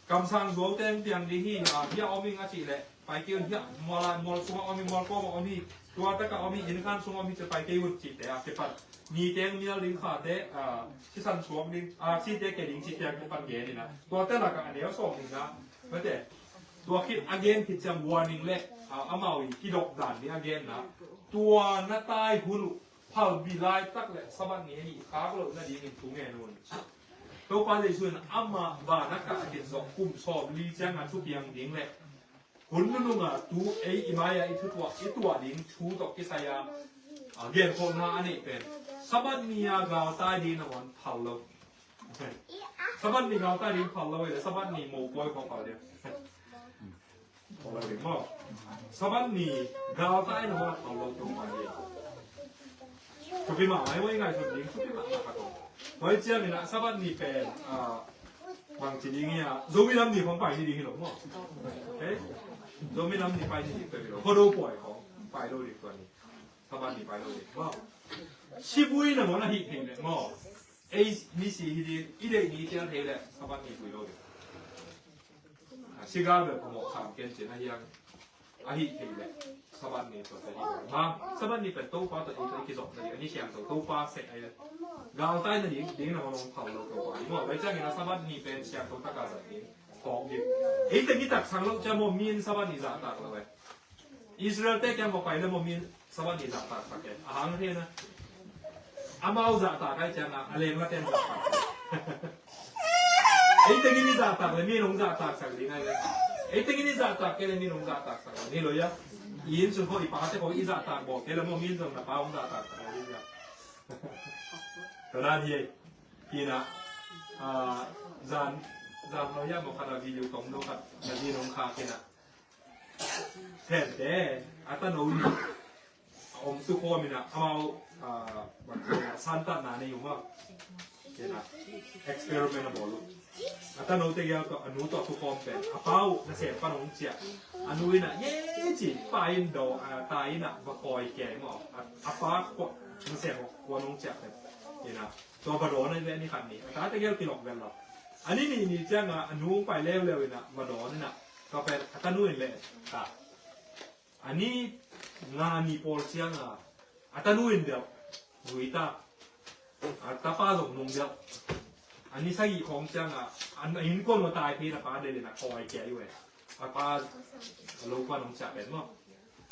kamsang zuaute hong piang ding hi, ah, hiah om ing a cih leh pai kei un, hiah mual a, mual sungah om hi, mual kawmah om hi, tua takah om hi, inn khan sungah om hi ci, pai kei un cihte a kipan. Niteng mial ding, khate, ah, sisan suak ding, ah, site ke ding cihte a kipan gen in ah, tuate lakah a neu sawm ding na, mate. Tua khit a gen khit ciang warning le, ah, amau i kidop dan ding a genna. Tua na tai hun uh phalbi laitak le Sabbath ni ahi khak loh nadingin thu ngen un. Topa Jesuh in amah van a kah khit zawh kum sawmli cianga thupiang ding le hun nununga tu ei i mai-a i thutuah, i tuah ding thu tawh kisai-a, ah, genkholhna a neih pen Sabbath ni-a galtai ding nangawn phal lo. Sabbath ni galtai ding phal lo, le Sabbath ni mopawi khawng phal ding. Phal lo ding maw. Sabbath ni galtai nangawn phal lo tung mai ding. Thupi mahmah, i ngaihsut ding thupi mahmah ka tawh. Tua hi ciangin ah Sabbath ni pen, ah, bangci ding hi a, Zomi Nam Ni khong pai ni ding hi lo maw? Eh? Zomi Nam Ni pai ni ding pen hi lo. Khuado pawi khong pai lo ding tua ni. Sabbath ni pai lo ding maw? Sivui nangawn ahih theih leh maw? Ei misi hi ding, i deih ni ciang theih leh Sabbath ni vui lo ding. Ah, sigal bel phamawh kham ken cin a hiang. Ahih theih leh Sabbath ni tua te hi. Bang, Sabbath ni pen Topa tawh ei tawh i kizopna ding, a ni siangtho, Topa seh ahi leh. Galtaina ding, ding nangawn hong phal lo Topa hi maw. Tua hi ciangin ah Sabbath ni pen siangtho taka zat ding. Phawk ding. Ei teng i taksang loh ciang maw, mi in Sabbath ni zahtak lo eh. Israel te kiang va pai leh maw, mi in Sabbath ni zahtaksak e. A hang hi na. Amau zahtak ahih ciangin a lengla ten zahtak. Ei tengin i zahtak leh mi in hong zahtaksak ding ahi leh. Ei tengin i zahtak kei leh mi in hong zahtaksak ding hi lo ia. I inn sung khawng i pate khawng i zahtak bawl kei leh maw, mi in zong na pa hong zahtaksak ding hi a. Tua dan hi ei. Hi na. Ah, zan, zan lo ia maw khat a video tawm lo khat. Na din hong khak hi na. Thente, a tano nih a om tu khawm in ah, amau, ah, bang ci a, santatna nei uh maw. Kei na, experiment a bawl uh. A tano tegel tawh, a nu tawh tu khawm pen, a pa uh nasem pan hong ciah. A nu in ah, ye ci, pa in do, ah, ta in ah, va kawi kei maw. A, a pa kua, nasem kuan hong ciah pen. Kei na, tua va dawn a ve ni khat ni. A ta tegel kilawk ven lo. A ni nih ni ciang a, a nu hong pai leuleu in ah, va dawn in ah. Tua pen, a tanu in leh, ta. A ni nga ni pawl ciang a, a tanu in deuh, zui ta. A tapa zong nung deuh. A ni sagih khawng ciang a, a innkuan uh a tai phei in a pa del in a kawi kei uh e. A pa a lo kuan hong ciah pen maw.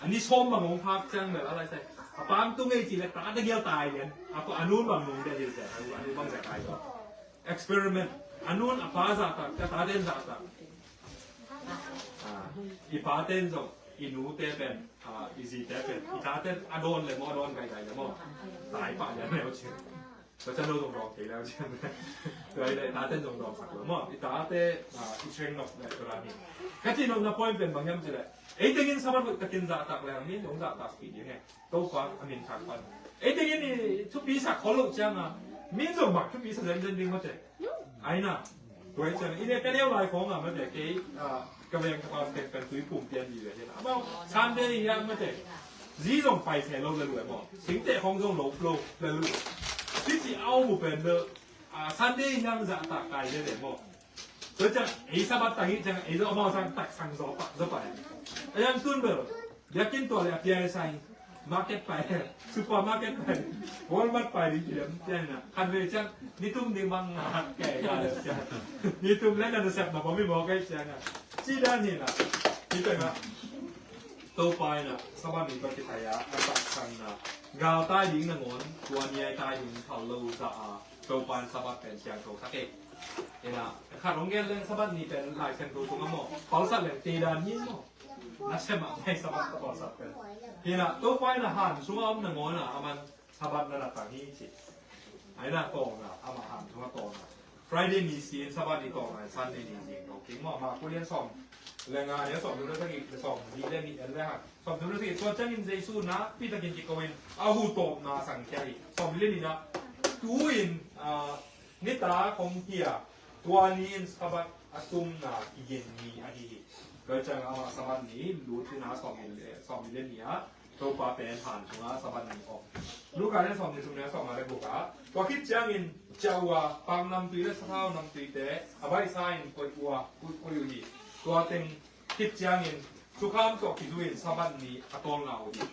A ni sawm bang hong phak ciang bel a lai sai. A pa hong tung ei cih leh ta tegel tai lian. A pa a nu bang nung deuh hi sia. A nu bang sia tai deuh. Experiment. A nu in a pa zahtak, a taten zahtak. Ah, i paten zong, i nute pen, ah, i zite pen, i taten a dawn leh maw, a dawn gaigai leh maw. Tai pah lian leh maw cin. Tua ciang lo zong dawng kei leh maw cin. Tua hi leh taten zong dawngsak lo maw. I tate, ah, i trainnop leh tua dan hi. Ka cihnopna point pen bang hiam cih leh, ei tengin Sabbath hoih takin zahtak leng, mi in zong zahtakpih ding e. Topa a min thak pan. Ei tengin i thupisak khol loh ciang a, mi in zong bang thupisak zenzen ding maw te. Ai na. Tua hi ciang, i ne ka neu lai khawng a mate, kei, ah, ka veng ka pastor pen Tuiphum pian ding ve hi na. Amau, Sunday hi a mate. Zi zong pai se lo le lu e maw. Singteh khawng zong lo, lo le lu. Ci ci au mu pen de, ah, Sunday hi a zahtak kai le le maw. Tua ciang, ei Sabbath tang hi ciang, ei zong amau sang tak sang zaw pak, zaw pak. A yang tun bel. Biakinn tua leh a pia e sa hi. Market pai, supermarket pai, Walmart pai ding ci lem, pian na. Khat vei ciang, nitum ding bang ngak kei ka lem ciang. Nitum leh na nasep na pom i mawk ei ciang na. Ci dan hi na. Ci pen na. Topa in na, Sabbath ni tua kithei a, a taksang na. Galtai ding nangawn, tua ni a tai ding phal lo za a. Topa in Sabbath pen siangtho sak e. Hi na, khat hong gen leng Sabbath ni pen Lai Siangtho sung a maw. Phal sak leng te dan hi maw. Nasem a, mai Sabbath ka pawlsak pen. Hi na, Topa in a han sung a om nangawn a, aman Sabbath na na tang hi ci. Ai na tawng na, ama han sung a tawng na. Friday ni sin, Sabbath ni tawng na, Sunday ni sin. Okay, maw, Marku lian sawm. Leh nga, lian sawm, tu na sagih, lian sawm, ni lian ni, en le han. Sawm tu na sagih, tua ciangin Jesu na, pi takin kiko in, a hu tawp na sang kia hi. Sawm lian ni na, tu in, ah, nitak hong hi a, tua ni in Sabbath a tumna kigin ni ahi hi. Tua ciang amah Sabbath ni lut in a sawm ni le, sawm ni le ni a, Topa pen han sung a Sabbath ni om. Luka lian sawm ni sung ni a sawm nga le guk a. Tua khit ciangin ciah uh a, pang namtui le sathau namtui te, a baihsa in koih uh a, koih, koih uh hi. Tua teng khit ciangin, thukham tawh kizui in Sabbath ni a tawlna uh hi.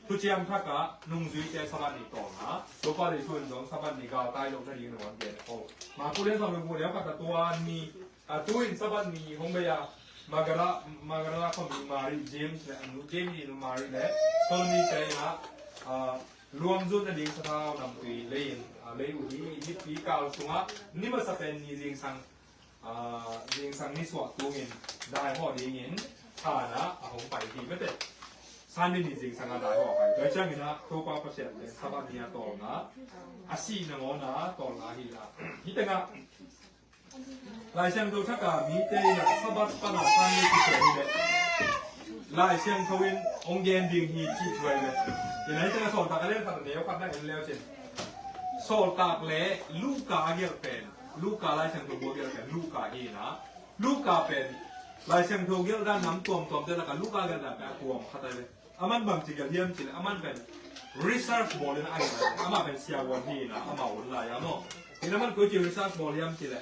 Thuciam Thak ah nungzuite Sabbath ni tawlna, Topa Jesu in zong Sabbath ni galtai loh nading nangawn gen ko. Marku lian sawm le guk neu khat ah tua ni, a, tu in Sabbath ni hong bei a, Magdala, Magdala khuami Mari, James le a nu, James i nu Mari le Salome te in a, a, luang zut nading sathau namtui lei in, a, lei uh hi, nipi kal sungah, ni masa pen ni zingsang, ah, zingsang ni suah tungin, daihawh dingin, than ah, a hong pai hi mate. Sunday ni zingsang a daihawh a pai. Tua ciangin a, Topa Pasian pen, Sabbath ni a tawlna, a sih nangawn a, tawlna hi na. Hi tengah, Lai Siangtho Thak a, mite in a, Sabbath pan a Sunday kisem hi leh. Lai Siangtho in, hong gen ding hi, ci thuai le. Hi na hi tengah sawm tak a lian khat a neu khat na en leu cin. Sawltak le Luka a gelh pen, Luka Lai Siangtho bu a gelh pen Luka hi na. Luka pen Lai Siangtho gelh dan nam tuamtuam te lakah Luka gelh dan pen a tuam khat ai ve. Aman bang ci gelh hiam ci le, aman pen research bawl in a gelh ai ve. Amah pen siavuan hi na, amah hun lai a maw. Hi na, aman koi ci research bawl hiam ci le,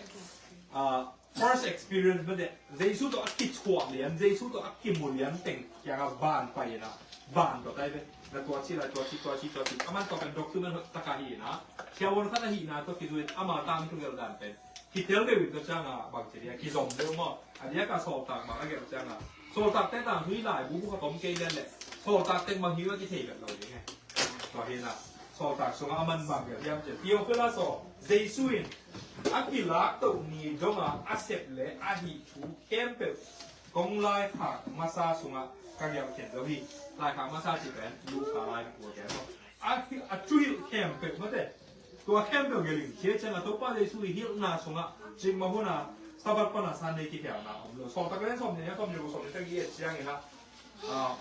ah, first experience mate, Jesu tawh a kithuah lian, Jesu tawh a kimu lian teng kiangah van pai in a, van tawh tai ve. Na tua ci lai, tua ci, tua ci, tua ci. Aman tawh pen document hoih taka hi in a, siavuan khat ahihna tawh kizui in ama tangthu gelh dan pen kitel deuh in tua ciangah bang ci dia, kizom deuh maw. A diakah sawltak bang a gelh ciangah, sawltakte tangthu i laibu bu khat om kei lian leh, sawltak teng bang hi a kithei vet lo ding e. Tua hi na, sawltak sungah aman bang gelh hiam ci le, Theophilus aw, Jesu in a kilaktoh ni dongah a sep le a hih thu khempeuh kong laikhak masa sungah ka gelh khin zo hi. Laikhak masa ci pen Luka laikhak ua ken maw. A, a thuhilh khempeuh mate. Tua khempeuh gelh in, cia ciangah Topa Jesu i hilhna sungah cikmah hun a Sabbath pan a Sunday kikhelna om lo. Sawltak le sawmnih, sawmnih le sawmnih tak i et ciangin a, ah,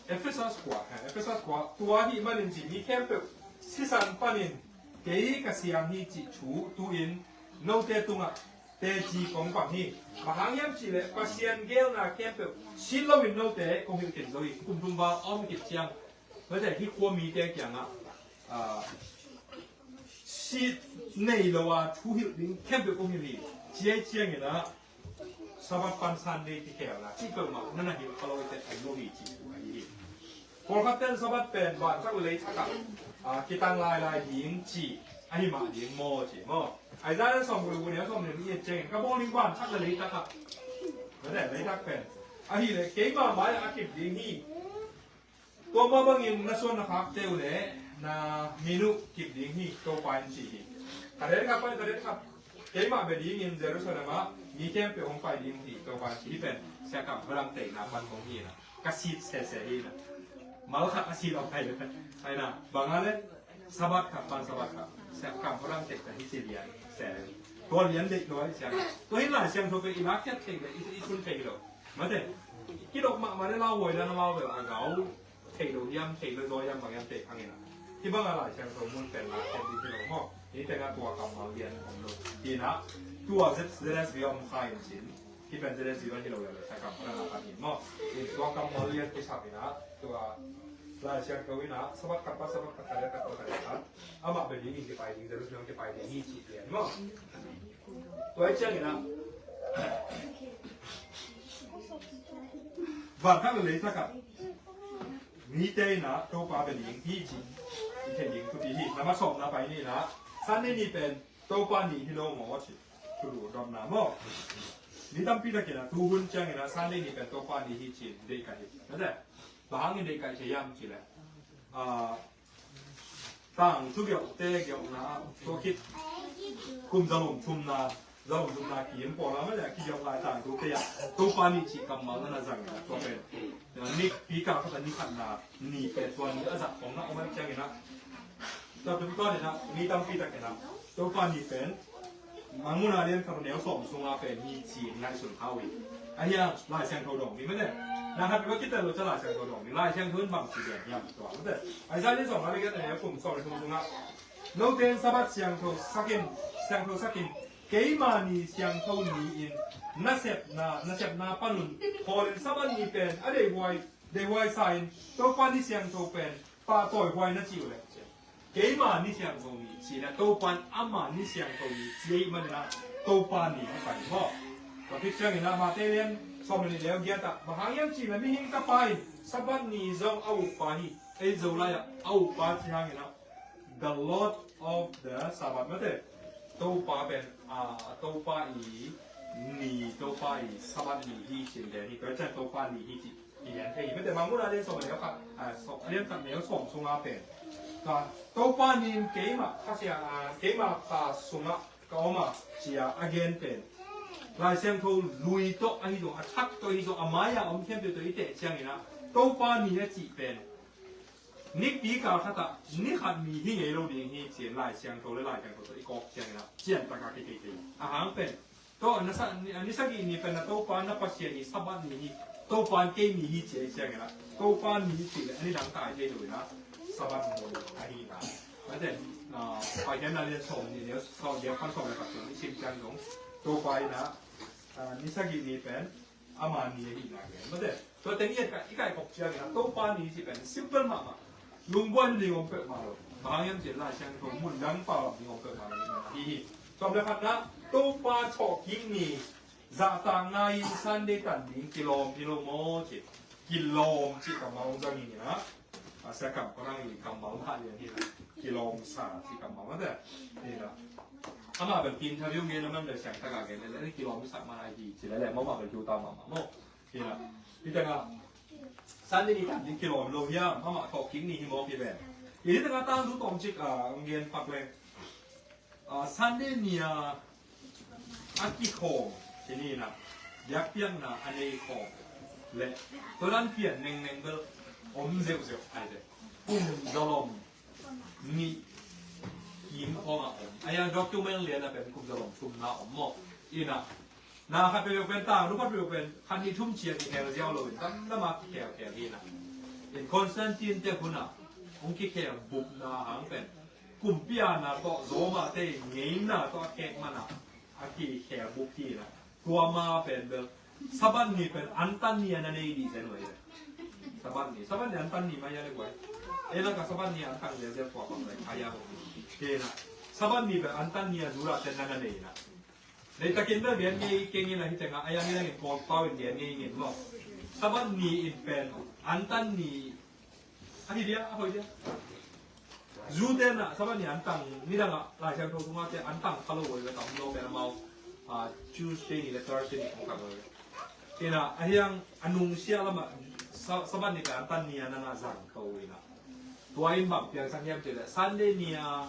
Efesus khua, eh, Efesus khua, tua ahih manin ci, mi khempeuh sisan panin kei ka siang hi cih thu tu-in note tungah teci kong pang hi. Bang hang hiam cih leh Pasian geelna khempeuh sit loin note kong hilh khin zo hi. Kum thum val a om khit ciang, note hih khua mite kiangah, ah, sit nei lo a thu hilh ding khempeuh kong hilh hi. Ci ahih ciangin a, Sabbath pan Sunday kikhelna cih peuhmah na na hilh kha lo hi teh, a hi lo hi cih thu ahi hi. Pawlkhat ten Sabbath pen vanthak le leithak ah, ah, kitang lailai ding cih ahi mah ding maw ci maw. Isaiah sawmguk le guk neu sawmnih i et ciangin ka bawl ding vanthak le leithak ah, na le leithak pen ahih leh keima mai-ah a kip ding hi. Tua mah bangin na suan na khakte uh le na min uh kip ding hi, Topa in ci hi. Ka den khat pan ka den khat, keimah bia dingin Jerusalem ah mi khempeuh hong pai ding hi, Topa in ci hi pen. Sia Kam Hua Dang teihna pan kong hi na, ka sit sese hi na. Mal khat a sit aw pai le pen ai na, bang a le Sabbath khat pan Sabbath khat, Sia Kam Hua Dang teihna hi ci lian se. Tua lian deih lo ai sia. Tua hi Lai Siangtho pen i lak khiat theih le i, i sun thei lo. Mate, kidok mahmah le lau huai dan a lau bel a gau. Thei lo hiam, thei lo zaw hiam, bang hiam thei khang in a. Hih bang a Lai Siangtho mun pen la pen ding hi lo maw. Hih tengah tua kammal lian om lo. Hi na, tua Z, Z S V om kha in cin. Hih pen Z S V hi lo le, Sia Kam Hua Dang a khat hi maw. Hi tua kammal lian kisap in a, tua Lai Siangtho in a, Sabbath khat pan Sabbath khat, ka den khat pan ka den khat. Amah bia ding in kipai ding, Jerusalem kipai ding hi cih lian maw. Tua hi ciangin a, vanthak le leithak ah mite in a Topa bia ding hi cih i thei ding thupi hi. Nambat sawmna pai ni in a, Sunday ni pen Topa ni hi lo maw ci. Thulu dotna maw. Mi tampi takin a, tu hun ciangin a Sunday ni pen Topa ni hi ci-in deih kha hi. Mate, bang hangin deih kha hiam cih leh, ah, tangthu gelhte gelhna ah, tua khit kum za lom thumna, za lom thumna kim pawl a mah leh a kigelh lai tangthute ah Topa ni cih kammal na na zang a, tua pen, ah, ni, pi kal khat a ni khatna ni pen tua ni a zat khong na om ahih ciangin a, tua pen tua ni na, mi tampi takin a Topa ni pen Mangmuhna lian khat neu sawm sunga pen hi ci-in ngaihsun kha uh hi. Ahi hang Lai Siangtho dawng ding mate. Na khat bek a kitel lo ciang Lai Siangtho dawng ding. Lai Siangtho in bang ci gen hiam tua mate. Isaiah lian sawm nga le giat neu kum sawm le thum sungah, note in Sabbath siangtho sak in, siangtho sak in, keima ni siangtho ni-in nasepna, nasepna panun khawlin Sabbath ni pen a deihhuai, deihhuai sa-in Topa ni siangtho pen pahtawihuai na cih uh leh, keima ni siangtho ni ci-in a, Topa in ama ni siangtho ni ci ahih manin a, Topa ni hi pai maw. Tua khit ciangin a Matthai lian sawm le nih neu giat ah, bang hang hiam cih leh Mihing Tapa in Sabbath ni zong a ukpa hi. Ei Zolai ah a ukpa ci hangin a, the Lord of the Sabbath mate. Topa pen, a, Topa i ni, Topa i Sabbath ni hi ci-in gen hi. Tua ciang Topa ni hi ci-in gen thei hi. Mate, Mangmuhna lian sawm neu khat, a, sawm, lian khat neu sawm sunga pen, ka Topa ni in keima kha sia, a, keima kha sungah ka om a, ci-a a gen pen Lai Siangtho lui tawh ahi zong, a thak tawh ahi zong, a mai-a om khempeuh tawh i teh ciangin a, Topa ni a cih pen nikpi kal khat ah ni khat mi hi ngei lo ding hi ci-in Lai Siangtho le Lai Siangtho tawh i kawk ciangin a, ciantak a kithei thei. A hang pen Tua na sa, ni, ni sagih ni pen na Topa na Pasian ni Sabbath ni hi. Topa in kei ni hi ci a hi ciangin ah, Topa ni hi cih leh a nidang tai thei lo in ah, Sabbath ni ahi na. Mate, ah, Paikhiatna lian sawm ni, ni sawm, lian pan sawm le khat sung i sim ciang zong, Topa in ah, ah, ni sagih ni pen ama ni ahi na gen. Mate, tua teng i et ka, i kaih kop ciangin ah, Topa ni cih pen simple mahmah. Lungbuai ding om peuhmah lo. Bang hang hiam cih leh Lai Siangtho mun dang pau lam ding om peuhmah lo. Hi hi. Sawm le khatna, Topa thawhkik ni, zahtakna in Sunday tan ding kilawm hi lo maw ci. Kilawm cih kammal hong zang hi ni a. A sia kam kong nang hi kammal hah lian hi na. Kilawm sa cih kammal mate. Hi na. Amah bel ki interview ngen a man bel siangtak a gen leh, leh kilawm sak man a hi ci leh leh, amah bel kiu ta mahmah maw. Hi na. Hi tengah Sunday ni tan ding kilawm lo hiam, amah thawhkik ni hi mawk hi ven. Hi tengah tangthu tawmcik a hong gen pak leng. Ah, Sunday ni a a kikhawm, ci ni na, biakpiakna a nei khawm leh tua dan pian nengneng bel om zeuhzeuh ai ve. Kum zalom nih kim khawng a om. A yang document lian a pen kum zalom thumna om maw. Hi na, na khat peuhpeuh pen tangthu khat peuhpeuh pen khat nih thum ciang kikhel ziau lo in, damdam a kikhelkhel hi na. In Constantine te hun ah hong kikhel bupna hang pen kumpi a na tawh Roma te in ngeina tawh a khek man a, a kikhel bup hi na. Tua ma pen bel Sabbath ni pen antan ni a na nei dih zen uh hi. Sabbath ni, Sabbath ni antan ni mah hi a le guai. Ei lak ah Sabbath ni antang zelzel tua bang lai kha ya hi na. Sabbath ni pen antan ni a Judah ten na na nei na. Deihtakin bel gen ngei kei ing a, hi tengah a yang in a ngin Paul pau in gen ngei ing maw. Sabbath ni in pen antan ni ahi dia, a hoih dia. Jew te na Sabbath ni antang, nidang ah Lai Siangtho sungah te antang kha lo uh ve, tam lo pen amau, ah, Tuesday ni le Thursday ni kong kang lo uh ve. Hi na, a hiang a nungsia lamah Sa-, Sabbath ni pen antan ni a na na zang to uh hi na. Tua in bang piangsak hiam cih leh Sunday ni a,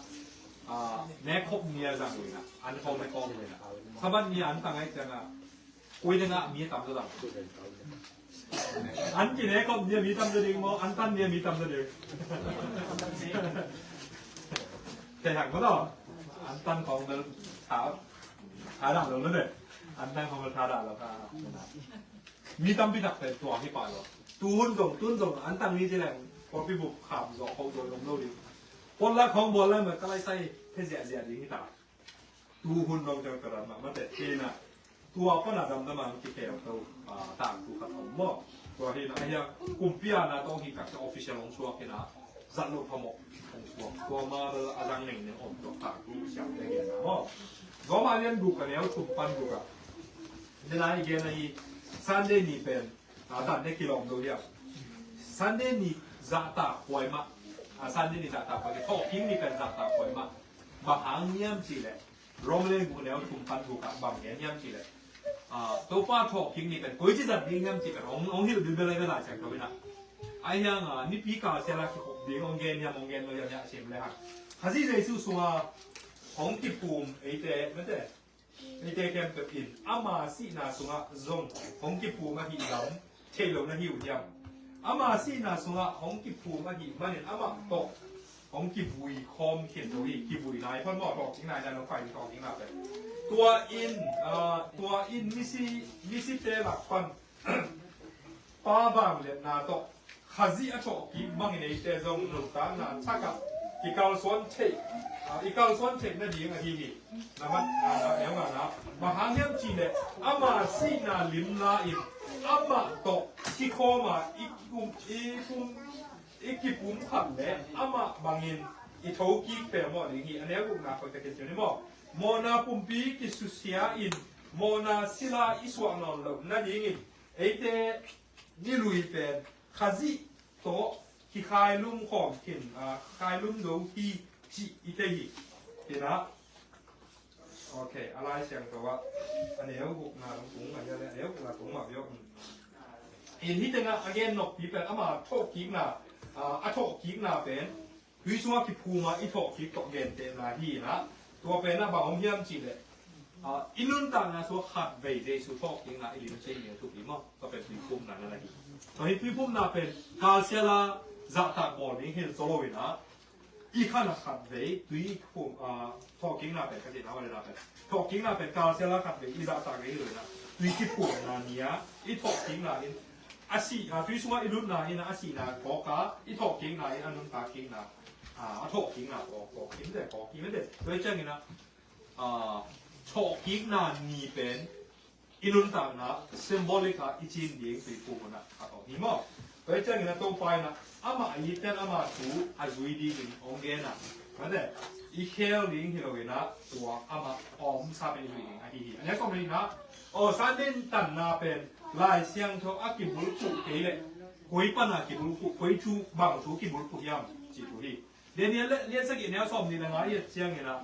ah, nekhop ni a zang uh hi na. An khawng nekhop uh hi na. Sabbath ni a antang ahih ciangin koi ding a mi tam zaw dang. An kinekhop ni a mi tam zaw ding maw, antan ni a mi tam zaw ding. Thei hak maw taw. Antan khawng bel tha, tha dah lo lo de. Antan khawng bel tha dah lo kha. Mi tampi tak pen tua hi pah lo. Tu hun zong, tun zong antang ni ci leng pawlpi bup kham zawh khawh zawh om lo ding. Potluck khawng bawl leng bel ka lai sai thei ziahziah ding hi ta. Tu hun zong ciang ka ram mah mate hi na. Tua pan a damdam a hong kikhel to, ah, tangthu khat om maw. Tua hi na, a hiang kumpi a na tawh hong hi kak cia official hong suak hi na. Zat lo phamawh hong suak. Tua ma bel a zang nengneng om tua tangthu siam deng hi na maw. Roma lian guk a neu thum pan guk ah. Nidang i gen a hi Sunday ni pen, ah, dan ne kilawm lo hiam. Sunday ni zahtak huai mah. Ah, Sunday ni zahtak huai. Thawhkik ni pen zahtak huai mah. Bang hang hiam cih leh Roma lian guk neu thum pan guk ah bang gen hiam cih leh, ah, Topa thawhkik ni pen koici zat ding hiam cih pen hong, hong hilh ding bel a hi ve Lai Siangtho in ah. A hiang, ah, nipi kal sia la kikhop ding hong gen hiam, hong gen lo hiam, hiam sim le hang. Khazih Jesu sungah hong kiphum eite, mate, eite khempeuh in ama sihna sungah zong hong kiphum ahih lam thei lo na hi uh hiam? Ama sihna sungah hong kiphum ahih manin amah tawh hong kivui khawm khin zo hi. Kivui nai pan maw, thawhkik nai dan hong pai, thawhkik nai pen. Tua in, ah, tua in misi, misite lak pan Pa vangliatna tawh Khazih a thawhkik bangin eite zong nuntakna thak ah i kalsuan theih, ah, i kalsuan theih nading ahi hi. Na mat, ah, na, neu ngana. Bang hang hiam cih leh ama sihna limla in amah tawh kikhawm a i kum, i kum, i kipumkhat leh amah bangin i thokik pelmawh ding hi. A neu gukna khoi takin ciu ni maw. Mawhna pumpi kisusia in mawhna sila i suah nawn loh nadingin eite nilui pen Khazih tawh kikhailum khawm khin, ah, khailum zo hi cih i thei hi. Hi na. Ok, a Lai Siangtho ah a neu gukna tung mah hi a le, a neu gukna tung mah hi a. In hih tengah a gen noppi pen ama thawhkikna, ah, a thawhkikna pen tui sungah kiphum a i thawhkik tawh gentehna hi na. Tua pen a bang om hiam cih leh, ah, i nuntakna sungah khatvei Jesu thawhkikna i lim ciang ding a thupi maw. Tua pen tuiphumna na hi. Tua hi tuiphumna pen kalsia la zahtak bawl ding hi zaw lo in ah. I khan a khat vei tui phum, ah, thawhkikna pen ka cihna mah le na pen, thawhkikna pen kalsial a khat vei i zahtak vei hi lo in ah, tui kiphumna ni-a i thawhkikna in a sih, ah, tui sungah i lutna in ah a sihna kawk a, i thawhkikna in a nuntak kikna, ah, a thawhkikna kawk, kawk kim te, kawk kim te. Tua hi ciangin ah, ah, thawhkikna ni pen i nuntakna symbolic a i cin ding tui phum hun ah a tawh hi maw? Tua hi ciangin a Topa in ah amah a it ten ama thu a zui dingin hong gen a, mate, i khel ding hi lo in ah tua amah a omsa pen i zui ding ahi hi. A neu sawm le nihna, aw, Sunday tanna pen Lai Siangtho a kibulphuh kei leh koi pan a kibulphuh, koi thu, bang thu kibulphuh hiam cih thu hi. Daniel lian sagih neu sawmnih le nga i et ciangin ah,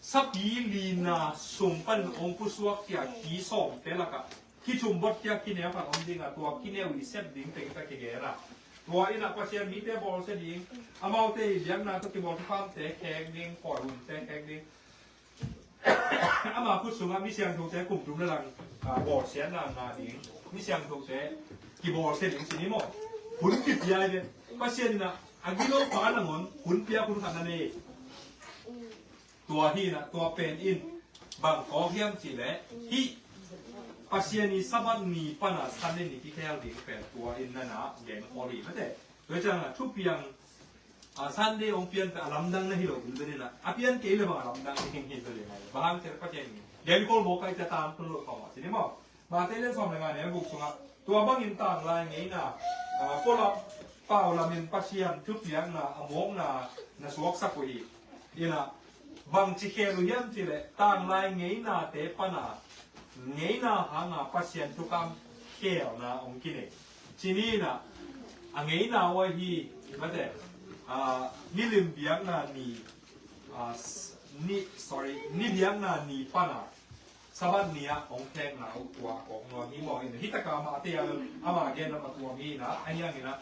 sapi lina sung panin hong pusuak kia ki sawmte lakah kithum bot kia kineu khat om ding a, tua kineu i sep ding teng ka kigen a, tua in ah Pasian mite bawlsia ding, amaute i biakna tawh kibawl thukhamte khek ding, kawihunte khek ding. Ama khut sungah mi siangthote kum thum le lang, ah, bawlsiatna ngah ding, mi siangthote kibawlsia ding ci ni maw? Hun kipia hi ve. Pasian in ah a gilo pa nangawn hun pia, hun khat na nei. Tua hi in ah, tua pen in bang kawk hiam cih leh, hih Pasian i Sabbath ni pan a Sunday ni kikhel ding pen tua in na na gen khawl hi, mate. Tua ciang a thupiang, a, Sunday hong pian pen a lamdang na hi lo ding zen in ah, a pian kei le bang a lamdang ding hi zen in ah. Bang hang cih leh Pasian in gen khawl mawk a, i ta tan khun lo khawm a ci ni maw? Matthai lian sawm le nga neu guk sungah, tua bangin tanglai ngeina, a, pulak pau lamin Pasian thupiakna a mawkna na suaksak uh hi. In ah, bangci khel uh hiam cih leh, tanglai ngeinate pan a ngeina hanga Pasian thukham khelna hong kinei. Ci ni in ah, a ngeina uh ahi, mate, a, nilim biakna ni, a, s-, ni, sorry, ni biakna ni pan a Sabbath ni ah hong khekna uh tua kawk nuam hi maw? In ah, hi tak a Matthai a, ama gen a tua nuam hi in ah, a hiang in ah,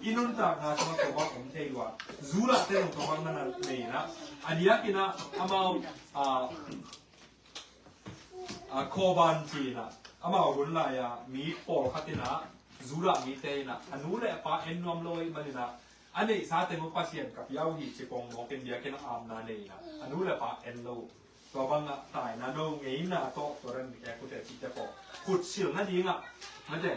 i nuntakna sungah tua bang om thei lua. Judah te zong tua bang na na nei in ah, a diak in ah amau, a, a, Korban ci in ah, amau hun lai-a mi pawlkhat in ah, Judah mite in ah, a nu le a pa en nuam lo ahih manin ah, a neihsa teng uh Pasian ka pia uh hi ci pong mawk in, biakinn ah amna nei in ah, a nu le a pa en lo. Tua bangah taina no ngeina tawh tua dan khek uh teh cihte pawl khutsil nadingah, mate,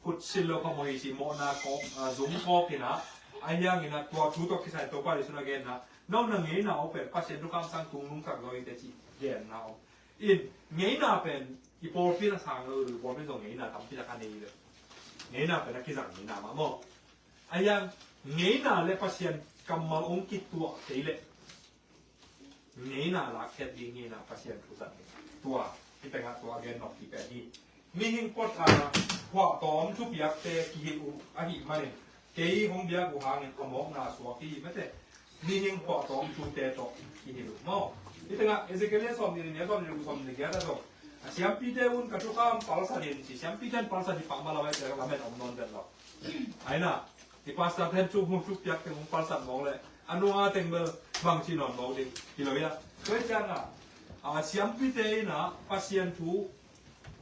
khutsil lo phamawh hi ci, mawhna kawk, a, zum kawk in ah, a hiang in ah tua thu tawh kisai Topa Jesu in a genna, no na ngeina uh pen Pasian thukham sang tung nungsak zaw hi teh cih genna om. In, ngeina pen i pawlpi in a sang lo, i pawlpi in zong ngeina tampi tak a nei ve. Ngeina pen a kizang ngeina mah maw? A hiang, ngeina le Pasian kammal hong kituak kei leh ngeina lakkhiat ding hi in ah, Pasian thu zat ding. Tua, hih tengah tua gen nop kik pen hi. Mihing pawt a, khuahtawm thupiakte kihilh uh ahih manin, kei hong biak uh hangin a mawkna suak hi, mate. Mihing khuahtawm thute tawh kihilh uh maw? Hih tengah Ezekiel lian sawmnih le nih, sawmnih le guk, sawmnih le giat ah zong, a, siampite un ka thukham palsat in ci, siampite in palsat hi pah mah lo, a, lamet om nawn vet lo. Ai na, i pastor ten thu hong thupiak teng hong palsat mawk leh, a nunga teng bel bangci nawn mawk ding hi lo hi a. Tua hi ciangah, a, siampite in ah Pasian thu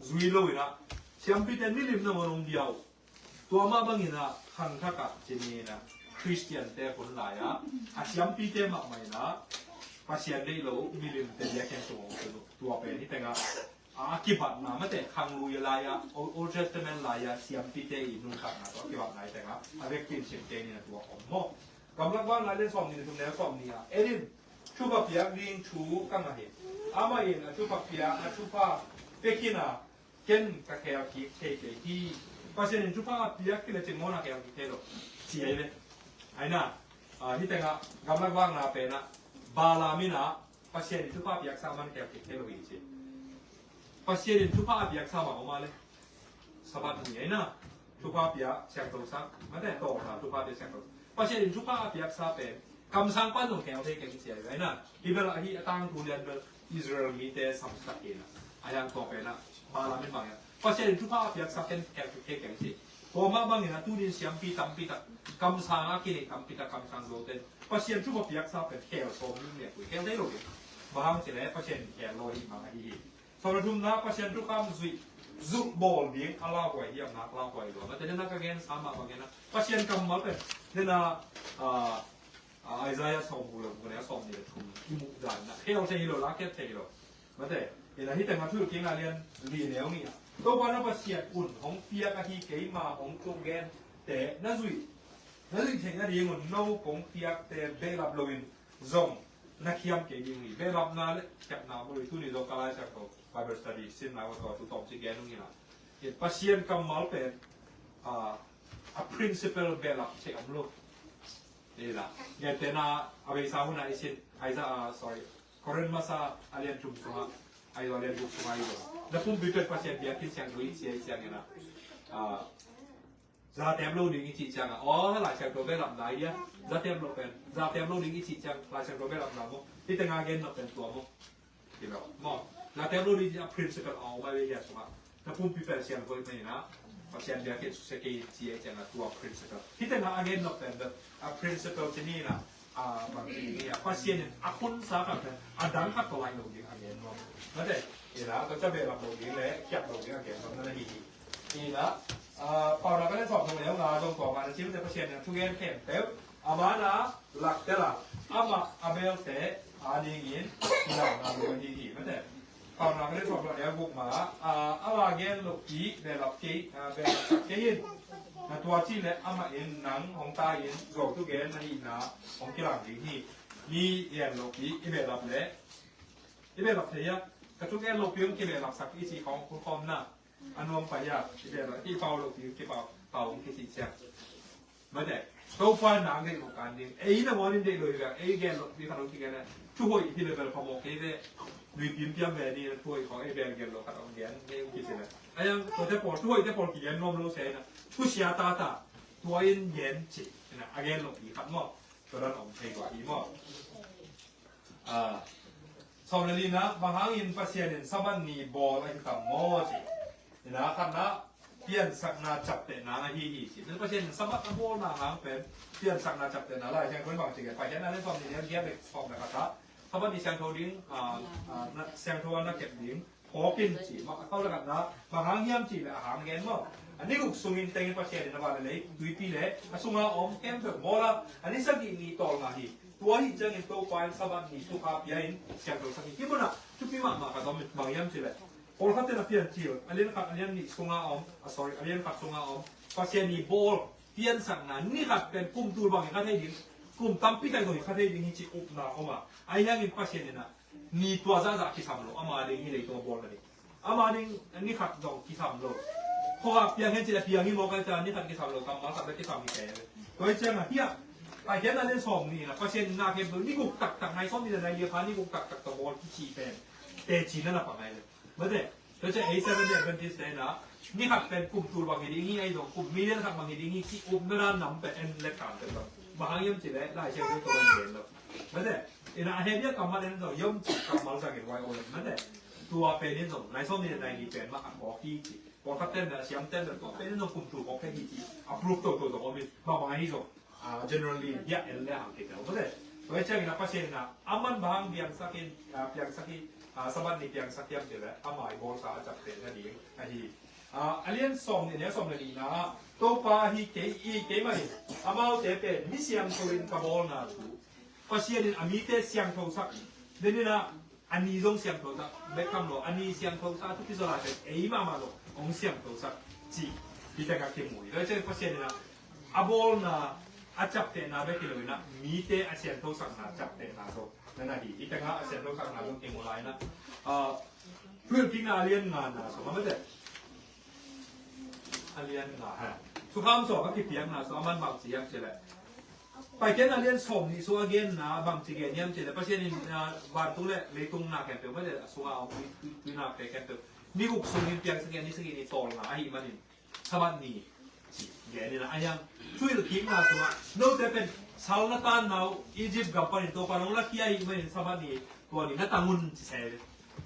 zui lo in ah, siampite milim nangawn hong bia uh. Tua mah bangin ah khangthak ah ci ni in ah, Khristiante hun lai-ah, a siampite mahmah in ah Pasian deih lo milimte biakinn sung hong tun uh. Tua pen hih tengah a kibatna, mate, khang lui lai-ah, Old, Old Testament lai-ah siampite i nuntakna tawh a kibatna hih tengah a vekpi in sim kei ni in ah tua om maw? Gamlak Vanglai lian sawmnih le thum, neu sawmnih ah, en in, thupha piak ding thu ka ngah hi. Amah in a thupha piak, a thupha pia khin a, ken ka khel kik thei kei hi. Pasian in thupha a piak khin a, cin mawkna khel kik thei lo, ci ahi ve. Ai na, a, hih tengah Gamlak Vangna pen ah Balaam in ah Pasian in thupha piaksa man khel kik thei lo hi ci. Pasian in thupha a piaksa mah om a le, Sabbath ni ai na, thupha pia siangthosak, mate, tawlna thupha pia siangthosak. Pasian in thupha a piaksa pen kamsang pan zong khel thei keng ci ai na. Hih bel ahi a tangthu lian bel Israel mite samsak hi na. A hiang tua pen ah Balaam in bang hiam, Pasian in thupha a piaksa pen khel thei keng ci. Tua mah bangin ah tuni in siampi tampi tak, kamsang a kinei tampi tak, kamsang zote in Pasian thupha piaksa pen khel sawm ding, nek uh khel thei lo ding. Bang hang ci leh Pasian in khel lo hi mah ahi hi. Sawm le thumna, Pasian thukham zuih, zuih bawl ding a lauhuai hiam, nak lauhuai lua. Mate, dena ka gensa mah bangin ah Pasian kammal pen, dena, ah, A, Isaiah sawmguk le guk, neu sawmnih le thum i muh dan na, khel thei hi lo, lakkhiat thei hi lo. Mate, ina hi teng a Thuhilhkikna lian li neu nih ah, Topa na Pasian un hong piak ahi keima hong thugente na zuih, na zuih theih nadingun no kong piakte behlap loin zong na khiam kei ding hi. Behlapna le khiatna om lo hi. Tuni zong ka Lai Siangtho Bible study sim lai ua tua thu tawmcik gen ung hi na. Pasian kammal pen, a, a principle behlap thei om lo. Ina, gentehna a beisa hun a i sin, Isaiah, a, sorry, Korin masa a lian thum sungah, a lian guk sungah i zong, na pumpi pen Pasian biakinn siangtho hi ci a, i ciang ina, a, za tem lo ding i cih ciang a, aw, Lai Siangtho behlapna hi a, za tem lo pen, za tem lo ding i cih ciang Lai Siangtho behlapna maw? Hi teng a gen nop pen tua maw? Hi lo maw? Za tem lo ding i cih a principle a om a, hi a sungah na pumpi pen siangtho hi mah ina, Pasian biakinn susia kei in ci a, i ciang a tua principle. Hi teng a gen nop pen bel a principle ci ni ina, a, bang ci ni a, Pasian in a khunsa khat pen a dang khat tawh laih lo ding a gen nop. Mate, ina, tua ciang behlap lo ding le khiat lo ding a gen nop na hi hi. Ina, a, Paunak a lian sawmthum le nga zong tua mah na cimte, Pasian in a thugen khempeuh a man a laktel a, amah a belte adingin hilhna lo hi hi. Mate, Paunak a lian sawmthum le guk mah, a, ama gen lopi behlap kei, a, behlapsak kei in. Na tua cih leh amah in nang hong tai in zuautu gen na hihna hong kilang ding hi. Mi gen lopi i behlap leh i behlap thei a, ka thu gen lopi hong kibehlapsak i cih khawng khulkhawm na. A nuam pai a, i behlap, i pau lopi hong kipau, pau hong kicih ciang. Mate, Topa in nang deih lo kan ding. Ei nangawn in deih lo hi ve, ei gen lopi khat hong kigen a, thu hoih hi le bel phamawh kei ve. Nuipin piam ve ni, thu hoih khawng ei bel gen lo khat hong gen, ei hong kici le. A yang, tuate pawl, thu hoihte pawl kigen nuam lo se na. Thusia tata, tua in gen ci, ina, a gen lopi khat maw? Tua dan om thei tua hi maw? A, sawm le lina, bang hangin Pasian in Sabbath ni bawl ahi tam maw ci. Ina, khatna, piansakna ciaptehna ahi hi ci. Tua Pasian in Sabbath a bawlna hang pen piansakna ciaptehna. Lai Siangtho in bang ci gen, Paikhiatna lian sawmnih, neu giat le sawm le khat ah, Sabbath ni siangtho ding, a, a, na, siangtho a na kep ding phawk in ci. Mah, a kau le khatna, bang hang hiam cih leh a hang gen maw? A ni guk sungin teng in Pasian in a van le lei, tuipi le a sunga om khempeuh bawl a, a ni sagih ni tawlnga hi. Tua ahih ciangin Topa in Sabbath ni thupha pia in siangthosak hi. Hih munah thupi mahmah khat om, bang hiam cih leh, pawlkhat in a Piancil a lian khat, a lian nih sunga om, a, sorry, a lian khat sunga om, Pasian ni bawl, piansakna, ni khat pen kum tul bang hi kha thei ding, kum tampi tak zong hi kha thei ding hi ci upna om a. Ahi hangin Pasian in a ni tua zahzah kisam lo, ama ding hi leitung a bawlna ding. Ama ding ni khat zong kisam lo. Khuavak piang hen cih leh piang hi mawk a, ni khat kisam lo, kammal khat bek kisam hi kei. Tua hi ciangin hiah, Paikhiatna lian sawmnih in a, Pasian in na khempeuh ni guk taktak, nai sawmnih le nai li a pha ni guk taktak tawh bawl kici pen teci na na pang ngai le. Mate, tua ciang ei Seventh Day Adventist te in a, ni khat pen kum tul bang hi ding hi, ahi zong kum million khat bang hi ding hi ci upna dan nam pen en let kam pen lo. Bang hang hiam cih leh Lai Siangtho tawh bang gen lo. Mate, ina, a heh dia kammal en zong, yom ci kammal zangin Y O M, mate. Tua pen in zong nai sawmnih le nai li pen mah a phawk hi ci. Pawlkhat ten le a siam ten le tua pen in zong kum tul phawk thei hi ci a proof toto zong om in, bang bang ahi zong, a, generally hiah en le hang kei tel, mate. Tua hi ciangin a Pasian in a, aman bang hang piangsak in, a, piangsak hi, a, Sabbath ni piangsak hiam cih leh ama i bawlsa a ciaptehna ding ahi. A, a lian sawmnih, neu sawm le nihna ah, Topa ahi kei, i keimah in amaute pen mi siangtho in ka bawlna thu, Pasian in a mite siangthosak, den in a, a ni zong siangthosak bek tham lo, a ni siangthosak, a thupi zaw lai pen ei mahmah zong hong siangthosak cih hi teng a kimu hi. Tua hi ciang Pasian in a, a bawlna, a ciaptehna bek hi lo in a, mite a siangthosakna ciaptehna zong na na hi. Hi teng a, a siangthosakna zong kimu lai in a, a, Thuhilhkikna a lian ngana sung a, mate. A lian nga, ha. Thukham sawm a kipiakna sung a, aman bang ci hiam cih leh, Paikhiatna lian sawmnih sung a genna bang ci gen hiam cih leh, Pasian in, a, vantung le leitung na khempeuh, mate, a sunga om tui, tui, tuinate khempeuh ni guk sungin piangsak hi a, ni sagih ni tawlnga ahih manin Sabbath ni ci gen in a, ahi hang Thuhilhkikna sungah note pen sal na tanna uh Egypt gam panin Topa in hong lakhia ahih manin Sabbath ni tua ni na tang un ci se.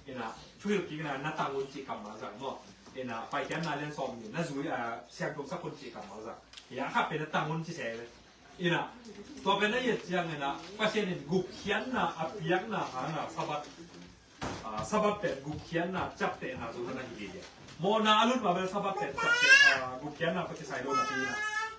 Ina, Thuhilhkikna na tang un ci kammal zang maw? Ina, Paikhiatna lian sawmnih na zui, a, siangthosak un ci kammal zang. Ina, a khat pen na tang un ci se. Ina, tua pen a i et ciang ina, Pasian in gupkhiatna a piakna hanga Sabbath, a, Sabbath pen gupkhiatna ciaptehna zong na hi hi. Mawhna a lut mah bel Sabbath pen ciapteh, a, gupkhiatna pen kisai lo napi ina,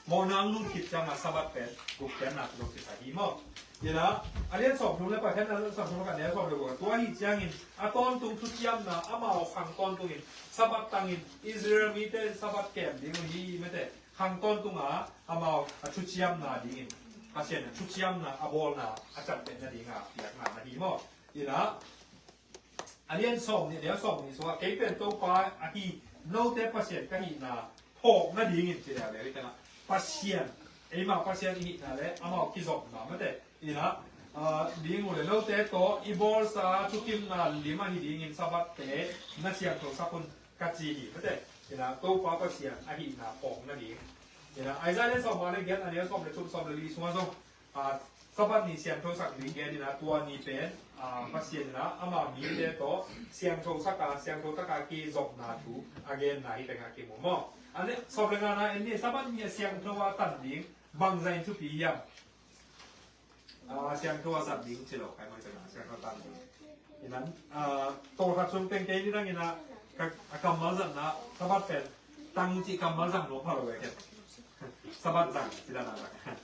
Mawhna hong lut khit ciangin Sabbath pen gupkhiatna tawh kisai hi maw. Inah, a lian sawmthum le pathumna, sawmthum le khat, neu sawm le guk. Tua ahih ciangin a tawntung thuciamna, amau khang tawntungin Sabbath tangin Israel mite in Sabbath kem ding uh hi, mate. Khang tawntunga amau a thuciamna dingin, Pasian a thuciamna a bawlna a canpetna dinga piakna na hi maw. Inah, a lian sawmnih, neu sawmnih sungah, kei pen Topa ahi, note Pasian ka hihna phawk nadingin ci leuleu hi tengah, Pasian, eima Pasian i hihna le amau kizopna, mate. Inah, ah, ding uh le, note tawh i bawlsa thukimna lim ahi dingin Sabbath-te na siangthosak un, ka ci hi, mate. Inah, Topa Pasian a hihna phawk nading. Inah, Isaiah lian sawmnga le giat, a neu sawm le thum, sawm le li sungah zong, ah, Sabbath ni siangthosak ding gen inah, tua ni pen, ah, Pasian inah ama mite tawh siangthosak a, siangtho taka kizopna thu a genna hi tengah kimu maw. A neu sawm le ngana en ni, Sabbath ni a siangtho a tan ding bangzah in thupi hiam? Ah, siangtho a zat ding ci lo, kai mai tengah siangtho a tan ding. Inah, ah, tawlkhat sung teng kei ni dang inah, ka, a kammal zatna, Sabbath pen tang cih kammal zang nuam pha lo ve ken. Sabbath zang ci dan a zang.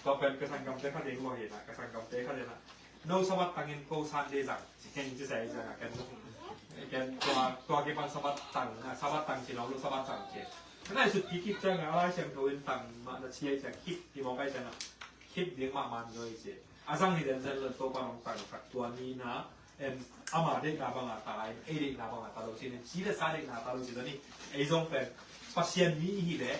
Tua pen ka sanggamte khat ding lo hi inah, ka sanggamte khat inah, no Sabbath tangin ko Sunday zang ci keng ci sai zang a ken. Ken tua, tua kipan Sabbath tang, ah, Sabbath tang ci lo, lo Sabbath zang ci. Ka ngaihsut kik kik ciangin a Lai Siangtho in tang mah na ci ai ciang khit i mawk ai ciang a, khit ding mahmah ni oi ci. A zang hi zenzen lo, Topa nong tangsak, tua ni na en, ama deihna banga ta in, ei deihna banga ta lo ci in, ci le sa deihna ta lo ci zong hi. Ei zong pen Pasian mi i hi leh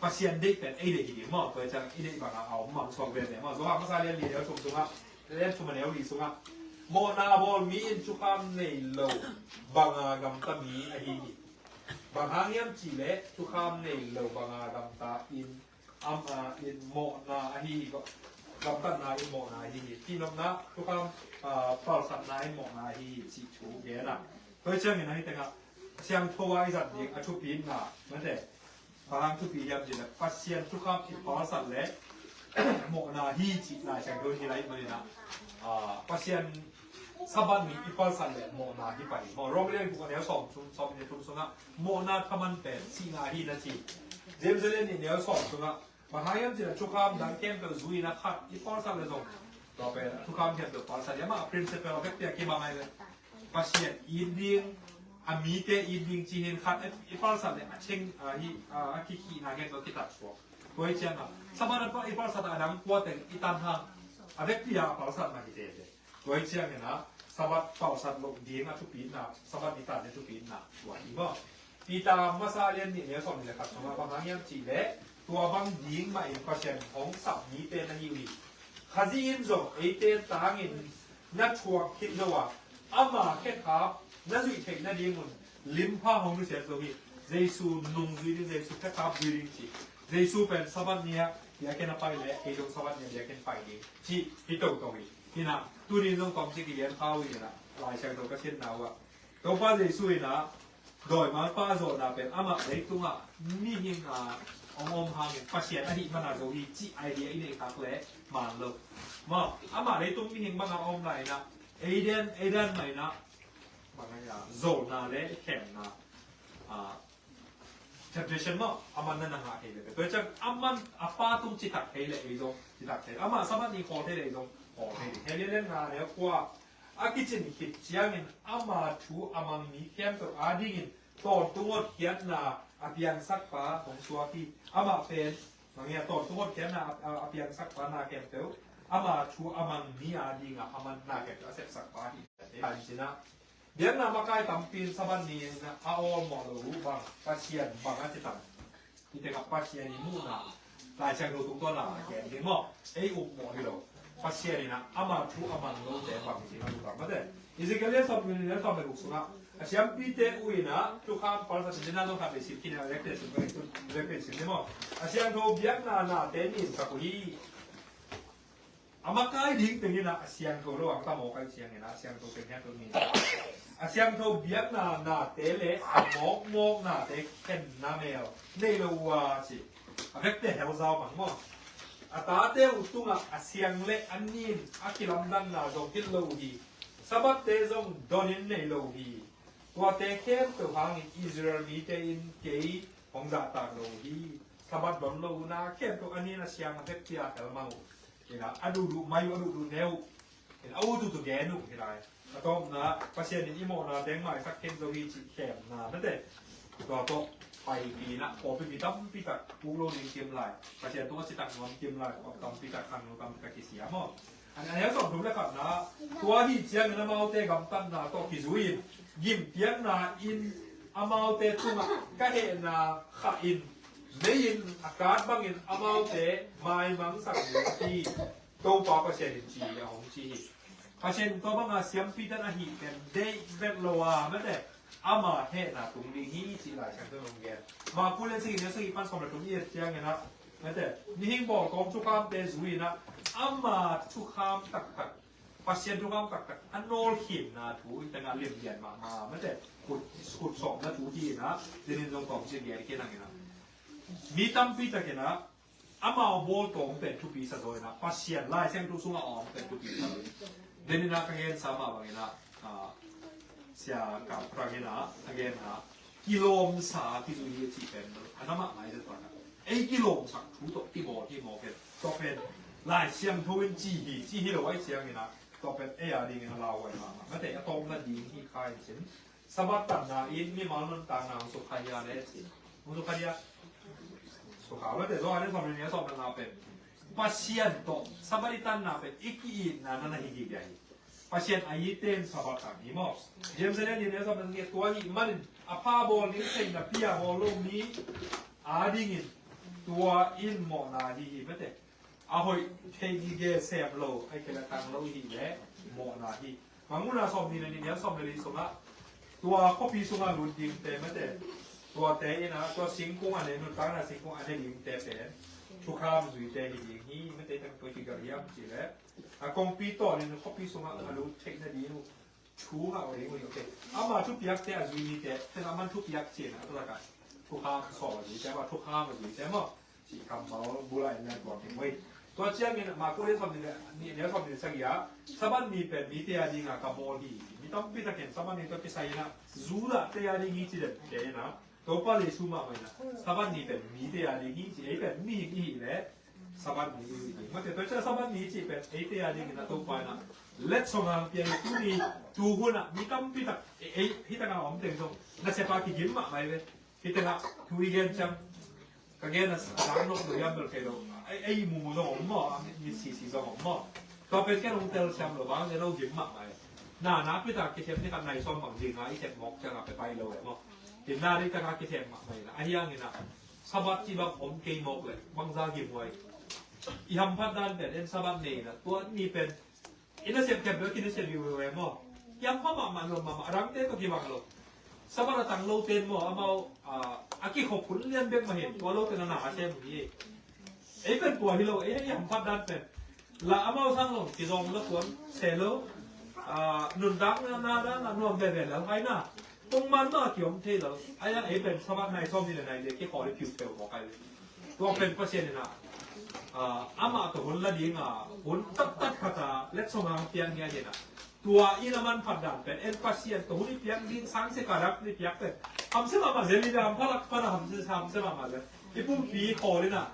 Pasian deih pen ei deih hi ding maw. Tua ciang i deih banga a om mang suak veve maw. Johan masa lian li, neu thum sungah, lian thum a neu li sungah, mawhna a bawl mi in thukham nei lo banga gamta mi ahi hi. Bang hang hiam cih leh thukham nei lo banga gamta in, ama in mawhna ahi hi, gamtatna in mawhna ahi hi. Cihnopna, thukham, ah, palsatna in mawhna ahi hi cih thu gen a. Tua ciangin ahi tengah siangtho a i zat ding a thupina, mate. Bang hang thupi hiam cih leh Pasian thukham i palsat leh mawhna hi cih Lai Siangtho in hilh lai manin ah, ah, Pasian Sabbath ni i palsat leh mawhna hi pah hi maw. Rom lian guk a neu sawm sung, sawm le thum sungah, mawhna thaman pen sihna hi na ci. James lian nih neu sawm sungah, bang hang hiam cih leh thukham dang khempeuh zui-in a khat i palsat leh zong, tua pen thukham khempeuh palsat hi. Amah a principle a vekpi a kibang ahi ve. Pasian it ding, a mite it ding ci hi in, khat i palsat leh a theng, a hi, a, a kikhihna khempeuh kitat suak. Tua hi ciangin Sabbath a i palsat a dang kua teng i tan hang, a vekpi a palsat mah hi tete. Tua hi ciangin ah, Sabbath palsat loh ding a thupina, Sabbath ni tan ding thupina tua hi maw. Peter masa lian nih neu sawm nih le khat sungah bang hang hiam cih leh, tua bang ding mahin Pasian hong sap mite na hi uh hi. Khazih in zong eite tangin na thuak khit lo a, ama khekhap na zuih theih nadingun limpha hong nusiat zo hi. Jesu nung zui ding, Jesu khekhap zui ding ci. Jesu pen Sabbath ni ah biakinn a pai leh, kei zong Sabbath ni ah biakinn pai ding ci hi toto hi. Hi na, tuni in zong tawmcik i gen kha uh hi na, Lai Siangtho ka sinna uh ah, Topa Jesu in ah, dawimalte a zawhna pen amah leitungah mihing a hong om hangin Pasian ahih mana zo hi cih idea i neih khak leh man lo. Maw, amah leitung mihing banga a omna in ah, Eden, Eden mah in ah, bang a, zawhna le khemna, ah, temptation maw, aman na na ngah thei leh. Tua ciang aman a Pa tung citak thei leh ei zong citak thei. Amah Sabbath ni khawl thei leh ei zong khawl thei ding. Hebru lian nga neu kua, a kicin khit ciangin ama thu a mang mi khempeuh adingin tawntung hotkhiatna a piangsakpa hong suak hi. Amah pen, bang hiam, tawntung hotkhiatna a, a, a piangsakpa na khempeuh, ama thu a mang mi adingin aman na khempeuh a sepsakpa hi. Biakna makai tampi in Sabbath ni in a awlmawh lo uh bang, Pasian bang a ci tam. Hih tengah Pasian i muhna, Lai Siangtho tungtawn a gen ding maw. Ei upmawh hi lo. Pasian in ah ama thu a mang lote bang ci a mu tam mate. Ezekiel lian sawm, lian sawm le guk sungah, a siampite uh in ah thukham palsat in ah, zong khat vei sim khin a, lek te sim, lek te sim ni maw. A siangtho biakna nate nin sak uh hi. A makai ding teng in ah a siangtho lo ang ta mawk ahih ciangin ah, a siangtho teng hian tawh ni. A siangtho biakna nate le a mawkmawk nate khenna mel nei lo uh a ci. A vekte hel zau mang maw. A tate uh tungah a siang le a nin a kilamdanna zong hilh lo uh hi. Sabbath-te zong donin nei lo uh hi. Tuate khempeuh hangin Israel mite in kei hong zahtak lo uh hi. Sabbath don lo uh na, khempeuh a ni na siang a pek pia tel mang uh. Ina, a duhduh mai uh, a duhduh neu uh. Ina, a ututu gen uh hi lai. A tawpna, Pasian in i mawhna deng maisak khin zo hi cih khemna, mate. Tua tawh paipina, pawlpi mi tampi tak puk lo ding kim lai. Pasian tawh a citak nuam kim lai, pawlpi tampi tak, khang lo tampi tak kisia maw. A neu sawmthum le khatna, tua hi ciangin amaute gamtatna tawh kizui in, gimpiakna in amaute tungah ka hehna khah in, mei in a kat bangin amaute maimangsak ding hi, Topa Pasian in ci hi, a hong ci hi. Pasian tua banga siampi tan ahih pen deih vet lo a, mate, ama hehna tung ding hi cih Lai Siangtho in hong gen. Marku lian sagih, neu sagih pan sawm le thum i et ciangin ah, mate, mihing bawlkawm thukhamte zui in ah, ama thukham taktak, Pasian thukham taktak a nawlkhinna thu hi tengah limlian mahmah, mate, khut, khut sawmna thu hi in ah, denin zong kawm sia gen kei nang in ah. Mi tampi takin ah, amau bawl tawm pen thupi sa zaw in ah, Pasian Lai Siangtho sungah a om pen thupi sa zaw. Denin ah ka gensa mah bangin ah, ah, Sia Kap Prang in ah, a gen ah, kilawmsa kizui hi a cih pen a na mahmah i zat pan ah. Ei kilawmsak thu tawh kibawl hi mawk in. Tua pen Lai Siangtho in ci hi, ci hi lo ahih ciangin ah, tua pen ei a dingin a lauhuai mahmah. Mate, a tawpna ding hi kha in cin. Sabbath tanna in mimal nuntakna hong sukha dia le ci. Hong sukha dia. Sukha lo te zo a le sawm le nih a sawm le nga pen, Pasian tawh Sabbath i tanna pen i ki-itna na na hi hi dia hi. Pasian a ite in Sabbath tan hi maw. James a lian nih, neu sawm le nih, tua ahih manin a pha bawl ding theihna pia bawl lo mi a dingin tua in mawhna hi hi, mate. A hoih theih gige sem lo, ahih kei leh tang lo hi leh mawhna hi. Mangmuhna sawmnih le nih, neu sawm le li sungah, tua khuapi sungah lut dingte, mate, tuate in ah, tua singkung a ne, nuntakna singkung a ne dingte pen thukham zuite hi ding hi, mate, tang tua kigal hiam cih leh, a kongpi tawn in khuapi sungah a lut theih nading uh thu ngah ding uh hi, okay. Ama thupiakte a zui mite, pen aman thupiak cih in ah, a tua ka thukham sawm a zuite, ama thukham a zuite maw. Cih kammal bul ah in na tuak ding uh hi. Tua ciangin Marku lian sawmnih le nih, neu sawmnih le sagih ah, Sabbath ni pen mite a dinga ka bawl hi. Mi tampi takin Sabbath ni tawh kisai in ah, Judahte a ding hi ci den te in ah, Topa Jesu mahmah in ah, Sabbath ni pen mite a ding hi ci, ei pen mihing i hih leh Sabbath ni i hi ding. Mate, tua ciang Sabbath ni cih pen eite a dingin ah Topa in ah letsong hong piang hi. Tuni, tuhun ah mi tampi tak, ei, ei, hih tengah om teng zong nasep a kigim mahmah hi ve. Hih tengah thu i gen ciang, ka gen a, a dang nop lo hiam bel kei lo. Ei, ei mumu zong om maw, a mit, mit sisi zong om maw. Tua pen ken hong tel siam lo, bang ken hong gim mahmah e. Na, nakpi tak kisem ni khat nai sawm bang ding a i sep mawk ciang a pia pai lo e maw. Ken na dei tak a kisem mahmah e na. Ahi hangin ah, Sabbath cih bang om kei mawk leh bangzah gim huai. I hamphat dan pen en Sabbath nei in ah, tua ni pen i nasep khempeuh ki nasep hi veve maw. Kiam mahmah, nuam mahmah, a dangte tawh kibang lo. Sabbath a tang lote in maw, amau, ah, a kikhop hun lian bek mah hi, tua lote in a na a sem hi. Ei pen tua hi lo, ei, ei hamphat dan pen. La amau sang lo, kizawng lo, kuan se lo. Ah, nuntakna, na, na, na, nuam veve lel hai na. Pongman mah a kiom thei lo. Ahi hang ei pen Sabbath nai sawmnih le nai li kikhawl i phiu phiu mawk ahi. Tua pen Pasian in ah, ah, amah tawh hun la ding a, hun taktak khat a letsong hong piang hi a, hi in ah. Tua in a manphat dan pen en Pasian tawh hun i piang ding, sangsia ka dak i piak pen hamsia mahmah zel hi ve, hampha lak pan a hamsia, hamsia mahmah zel. I pumpi khawl in ah,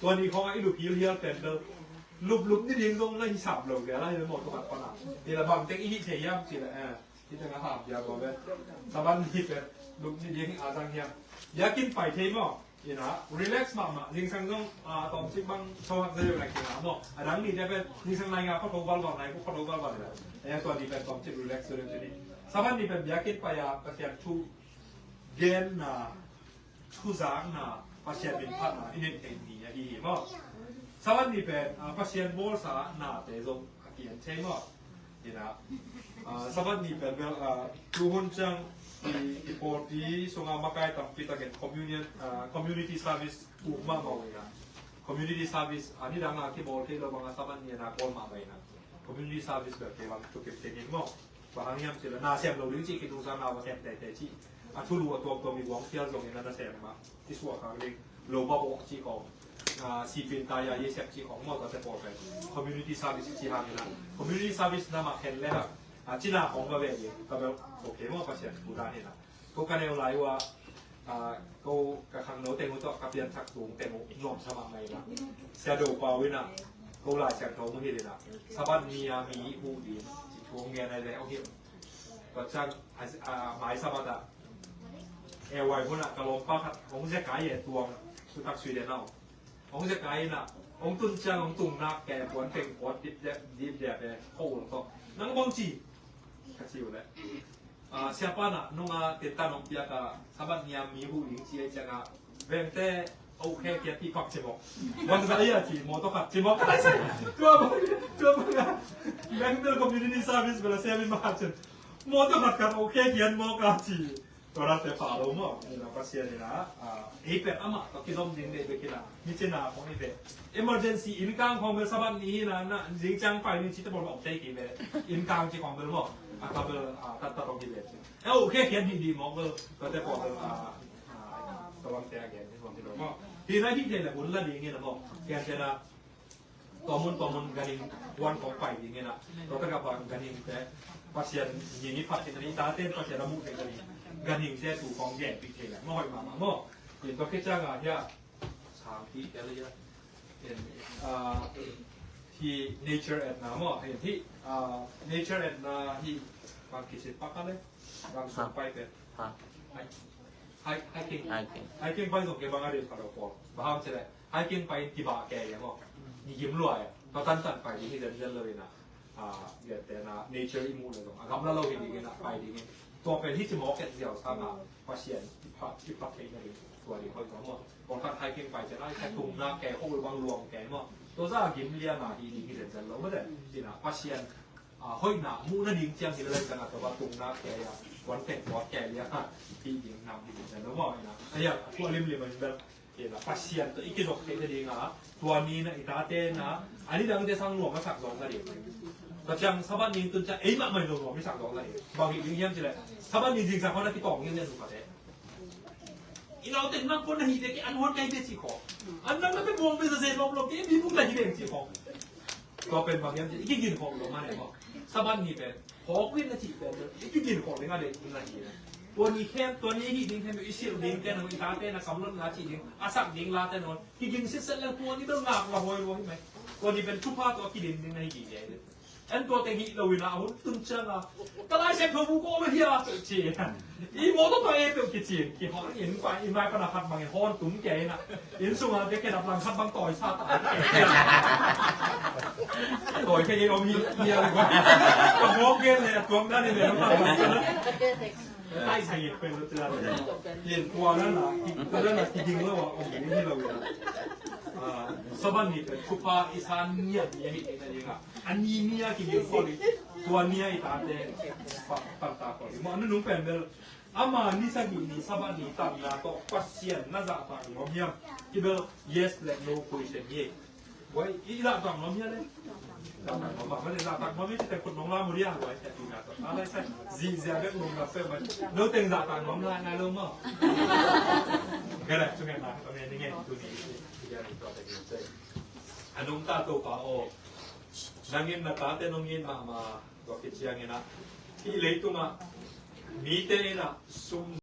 tua ni khawng ah i lup hilhial pen bel, luplup ni ding zong na hisap lo zel a hi ve maw, tua khat pan a. Hi la bang teng i hih thei hiam cih leh, eh, hih teng a hap dia bawl ve. Sabbath ni pen lup ni ding a zang hiam. Biakinn pai thei maw. In ah, relax mahmah. Zingsang zong, ah, tawmcik bang thawhak zai lo lai kei na maw. A dang nite pen zingsang nai nga khuatho valval, nai khuatho valval hi la. Eh, tua ni pen tawmcik relax zai lo ci ni. Sabbath ni pen biakinn pai a Pasian thu genna, thuzakna, Pasian min phatna i neih theih ni ahi hi maw. Sabbath ni pen, ah, Pasian bawlsa nate zong a ki-en thei maw. Hi in ah, ah, Sabbath ni pen bel, ah, tuhun ciang i, i pawlpi sungah makai tampi takin communion, ah, community service uk mahmah uh hi in ah. Community service, ah, nidang a kibawl thei lo bang a Sabbath ni a na bawl mahmah hi in ah. Community service bel kei bang thukip kei ning maw. Bang hang hiam cih leh na sem lo ding cih kitusa na va sem teitei cih. A thulu a tuamtuam i guang phial zongin a na sem mah. I suak khak ding. Lo ba bawh cih khawng. Ah, sipin taya i sep cih khawng maw, tate pawl pen. Community service i cih hangin a. Community service na mah khen leh hang. Ah, cina khawng va ve ding. Ka bel, okay maw, Pasian thu dan hi in ah. Ko ka neu lai uh a. Ah, ko ka khangno teng uh tawh ka pianthak tung teng uh nuamsa mahmah in ah, Sia Do Pau in ah, ko Lai Siangtho mu hi in ah, Sabbath ni a mi huh ding ci thu hong ngen a le hong hilh. Tua ciang a, a, mai Sabbath ah, A Y hun ah ka lawmpa khat hong zekai e, tuang, tutak Sweden ah hong zekai in ah, hong tun ciang hong tung nak ke puan teng puat dip dep dip dep e, ko ul tawh, nang bang ci, ka ci uh leh, ah, siapa na nung a tentan hong piak a, Sabbath ni a mi huh ding ci a, ciang a, vengte a uh khe kiat pi pak ci mawk. Wan za ia ci, mawtaw khat ci mawk. Tua bang, tua bang a, veng bel community service bel a siam in mah cin, mawtaw khat khat a uh khe kiat mawk a ci. Tua nate pha lo maw? Ina Pasian ina, ah, ei pen amah tawh kizom ding deih bek ina, mi cina kong i ve. Emergency innkang khong bel Sabbath ni hi na, na zing ciang pai ni ci te bol mawk te ki ve. Innkang ci khong bel maw? A ka bel, ah, tat tat ong ki ve. E, okay, kian hi di mawk bel, ka te khong bel, ah, ah, ka bang te a gen, ni mawk ni lo maw? Hi na hi te le hun la ding ina maw? Kian te na, tua mun, tua mun ganhing, wan kong pai ding ina. Tua taka bang ganhing te, Pasian ni ni phat ina ni ta te, Pasian a mu te ganhing. Ganhing te tu kong gen pi te le, maw hoi mama maw? Ni tua ke ciang a, ya. Sangpi tel ia. En, ah, hi nature at na maw, hi, hi, ah, nature at na hi bang kisit pak a le, bang song pai pen. Ha. Hai, hai, hiking. Hiking. Hiking pai zong ke bang a ri pha lo ko. Baham se le, hiking pai in kibah ke ia maw. Ni gim lua ia. Tua tan tan pai ding hi zen zen lo ina. Ah, biate na nature i muh le zong a gamla lo hi ding ina pai ding in. Tua pen hi ci mawk et ziau sang a Pasian i phat, i phat theihna ding tua ding hoih maw. Kong khat hiking pai cian a, i khat tung na ke, ko bang luang ke maw. Tua za gim lian a hi ding hi zen zen lo maw te. Ina Pasian, ah, hoihna muhna ding ciang hi le lai kan a tua tung na ke ia, kuan teng kuat ke ia, hi ding nam hi zen zen lo maw ina. Aia, tua lim lim a hi bel. Kei na Pasian tawh i kizop theih nading a, tua ni na i tate na, a nidangte sang nuam a sak zawng nading. Tua ciang Sabbath ni tun ciang ei mahmah in nuam i sak zawng nading. Bang hi ding hiam cileh, Sabbath ni zingsang hon a kitawng in nen ukate. I naute nang kon na hi te ki an hon kai te ci khawng. An nang na pe muang pe sa se lawm lawm ke bi buk na hi deng ci khawng. Tua pen bang hiam ci, i kigin khawng lo mah ne maw. Sabbath ni pen hawk in na cih pen i kigin khawng ding a dei in na hi. Tua ni khem, tua ni hi ding khem, i silh ding te na, i tate na kamlot na cih ding, a sak ding la te na, kigin sitset le tua ni bel ngak la huai lua hi mai. Tua ni pen thupha tua kidin ding na hi ding dei. En tua teng hi lo in a hun tun ciang a, ka Lai Siangtho bu ko ma hi a ci. I mawtaw tua e peuh kici, kihon in pa, in mai pan a khat bang in hon tum kei in a. Inn sung a te ke dap lang khat bang tawi sa ta. Tawi ke i om hi, hi a le. Ka mawk gen le, a tuang dan in le, ma. Tawi sa i pen lo tia le. Yen tua dan a, tua dan a kiging lo a, om ni hi lo in a. Ah, Sabbath ni pen thupha i san ni a, ni a hi te na ding a. A ni ni a kiging ko li. Tua ni a i tate pa, pan ta ko li. Mo anu nung pen bel. Ama ni sagih ni Sabbath ni tanna tawh Pasian na zahtak nuam hiam? Hi bel yes le no question hi. Wai, i zahtak nuam hiam le? Zahtak nuam bang, zahtak nuam hiam, te khut nong la mu dia, wai, te tu na tawh. Ala sa, zi zia bek nong la fe mai. No teng zahtak nuam la, ngai lo maw. Gala, sungai na, kami ni ngai, tu ni, dia ni tawh te ni. Anung ta to pa o. Nangin na tate nong in mahmah, tua khit ciangin ah, hih leitungah mite in ah sum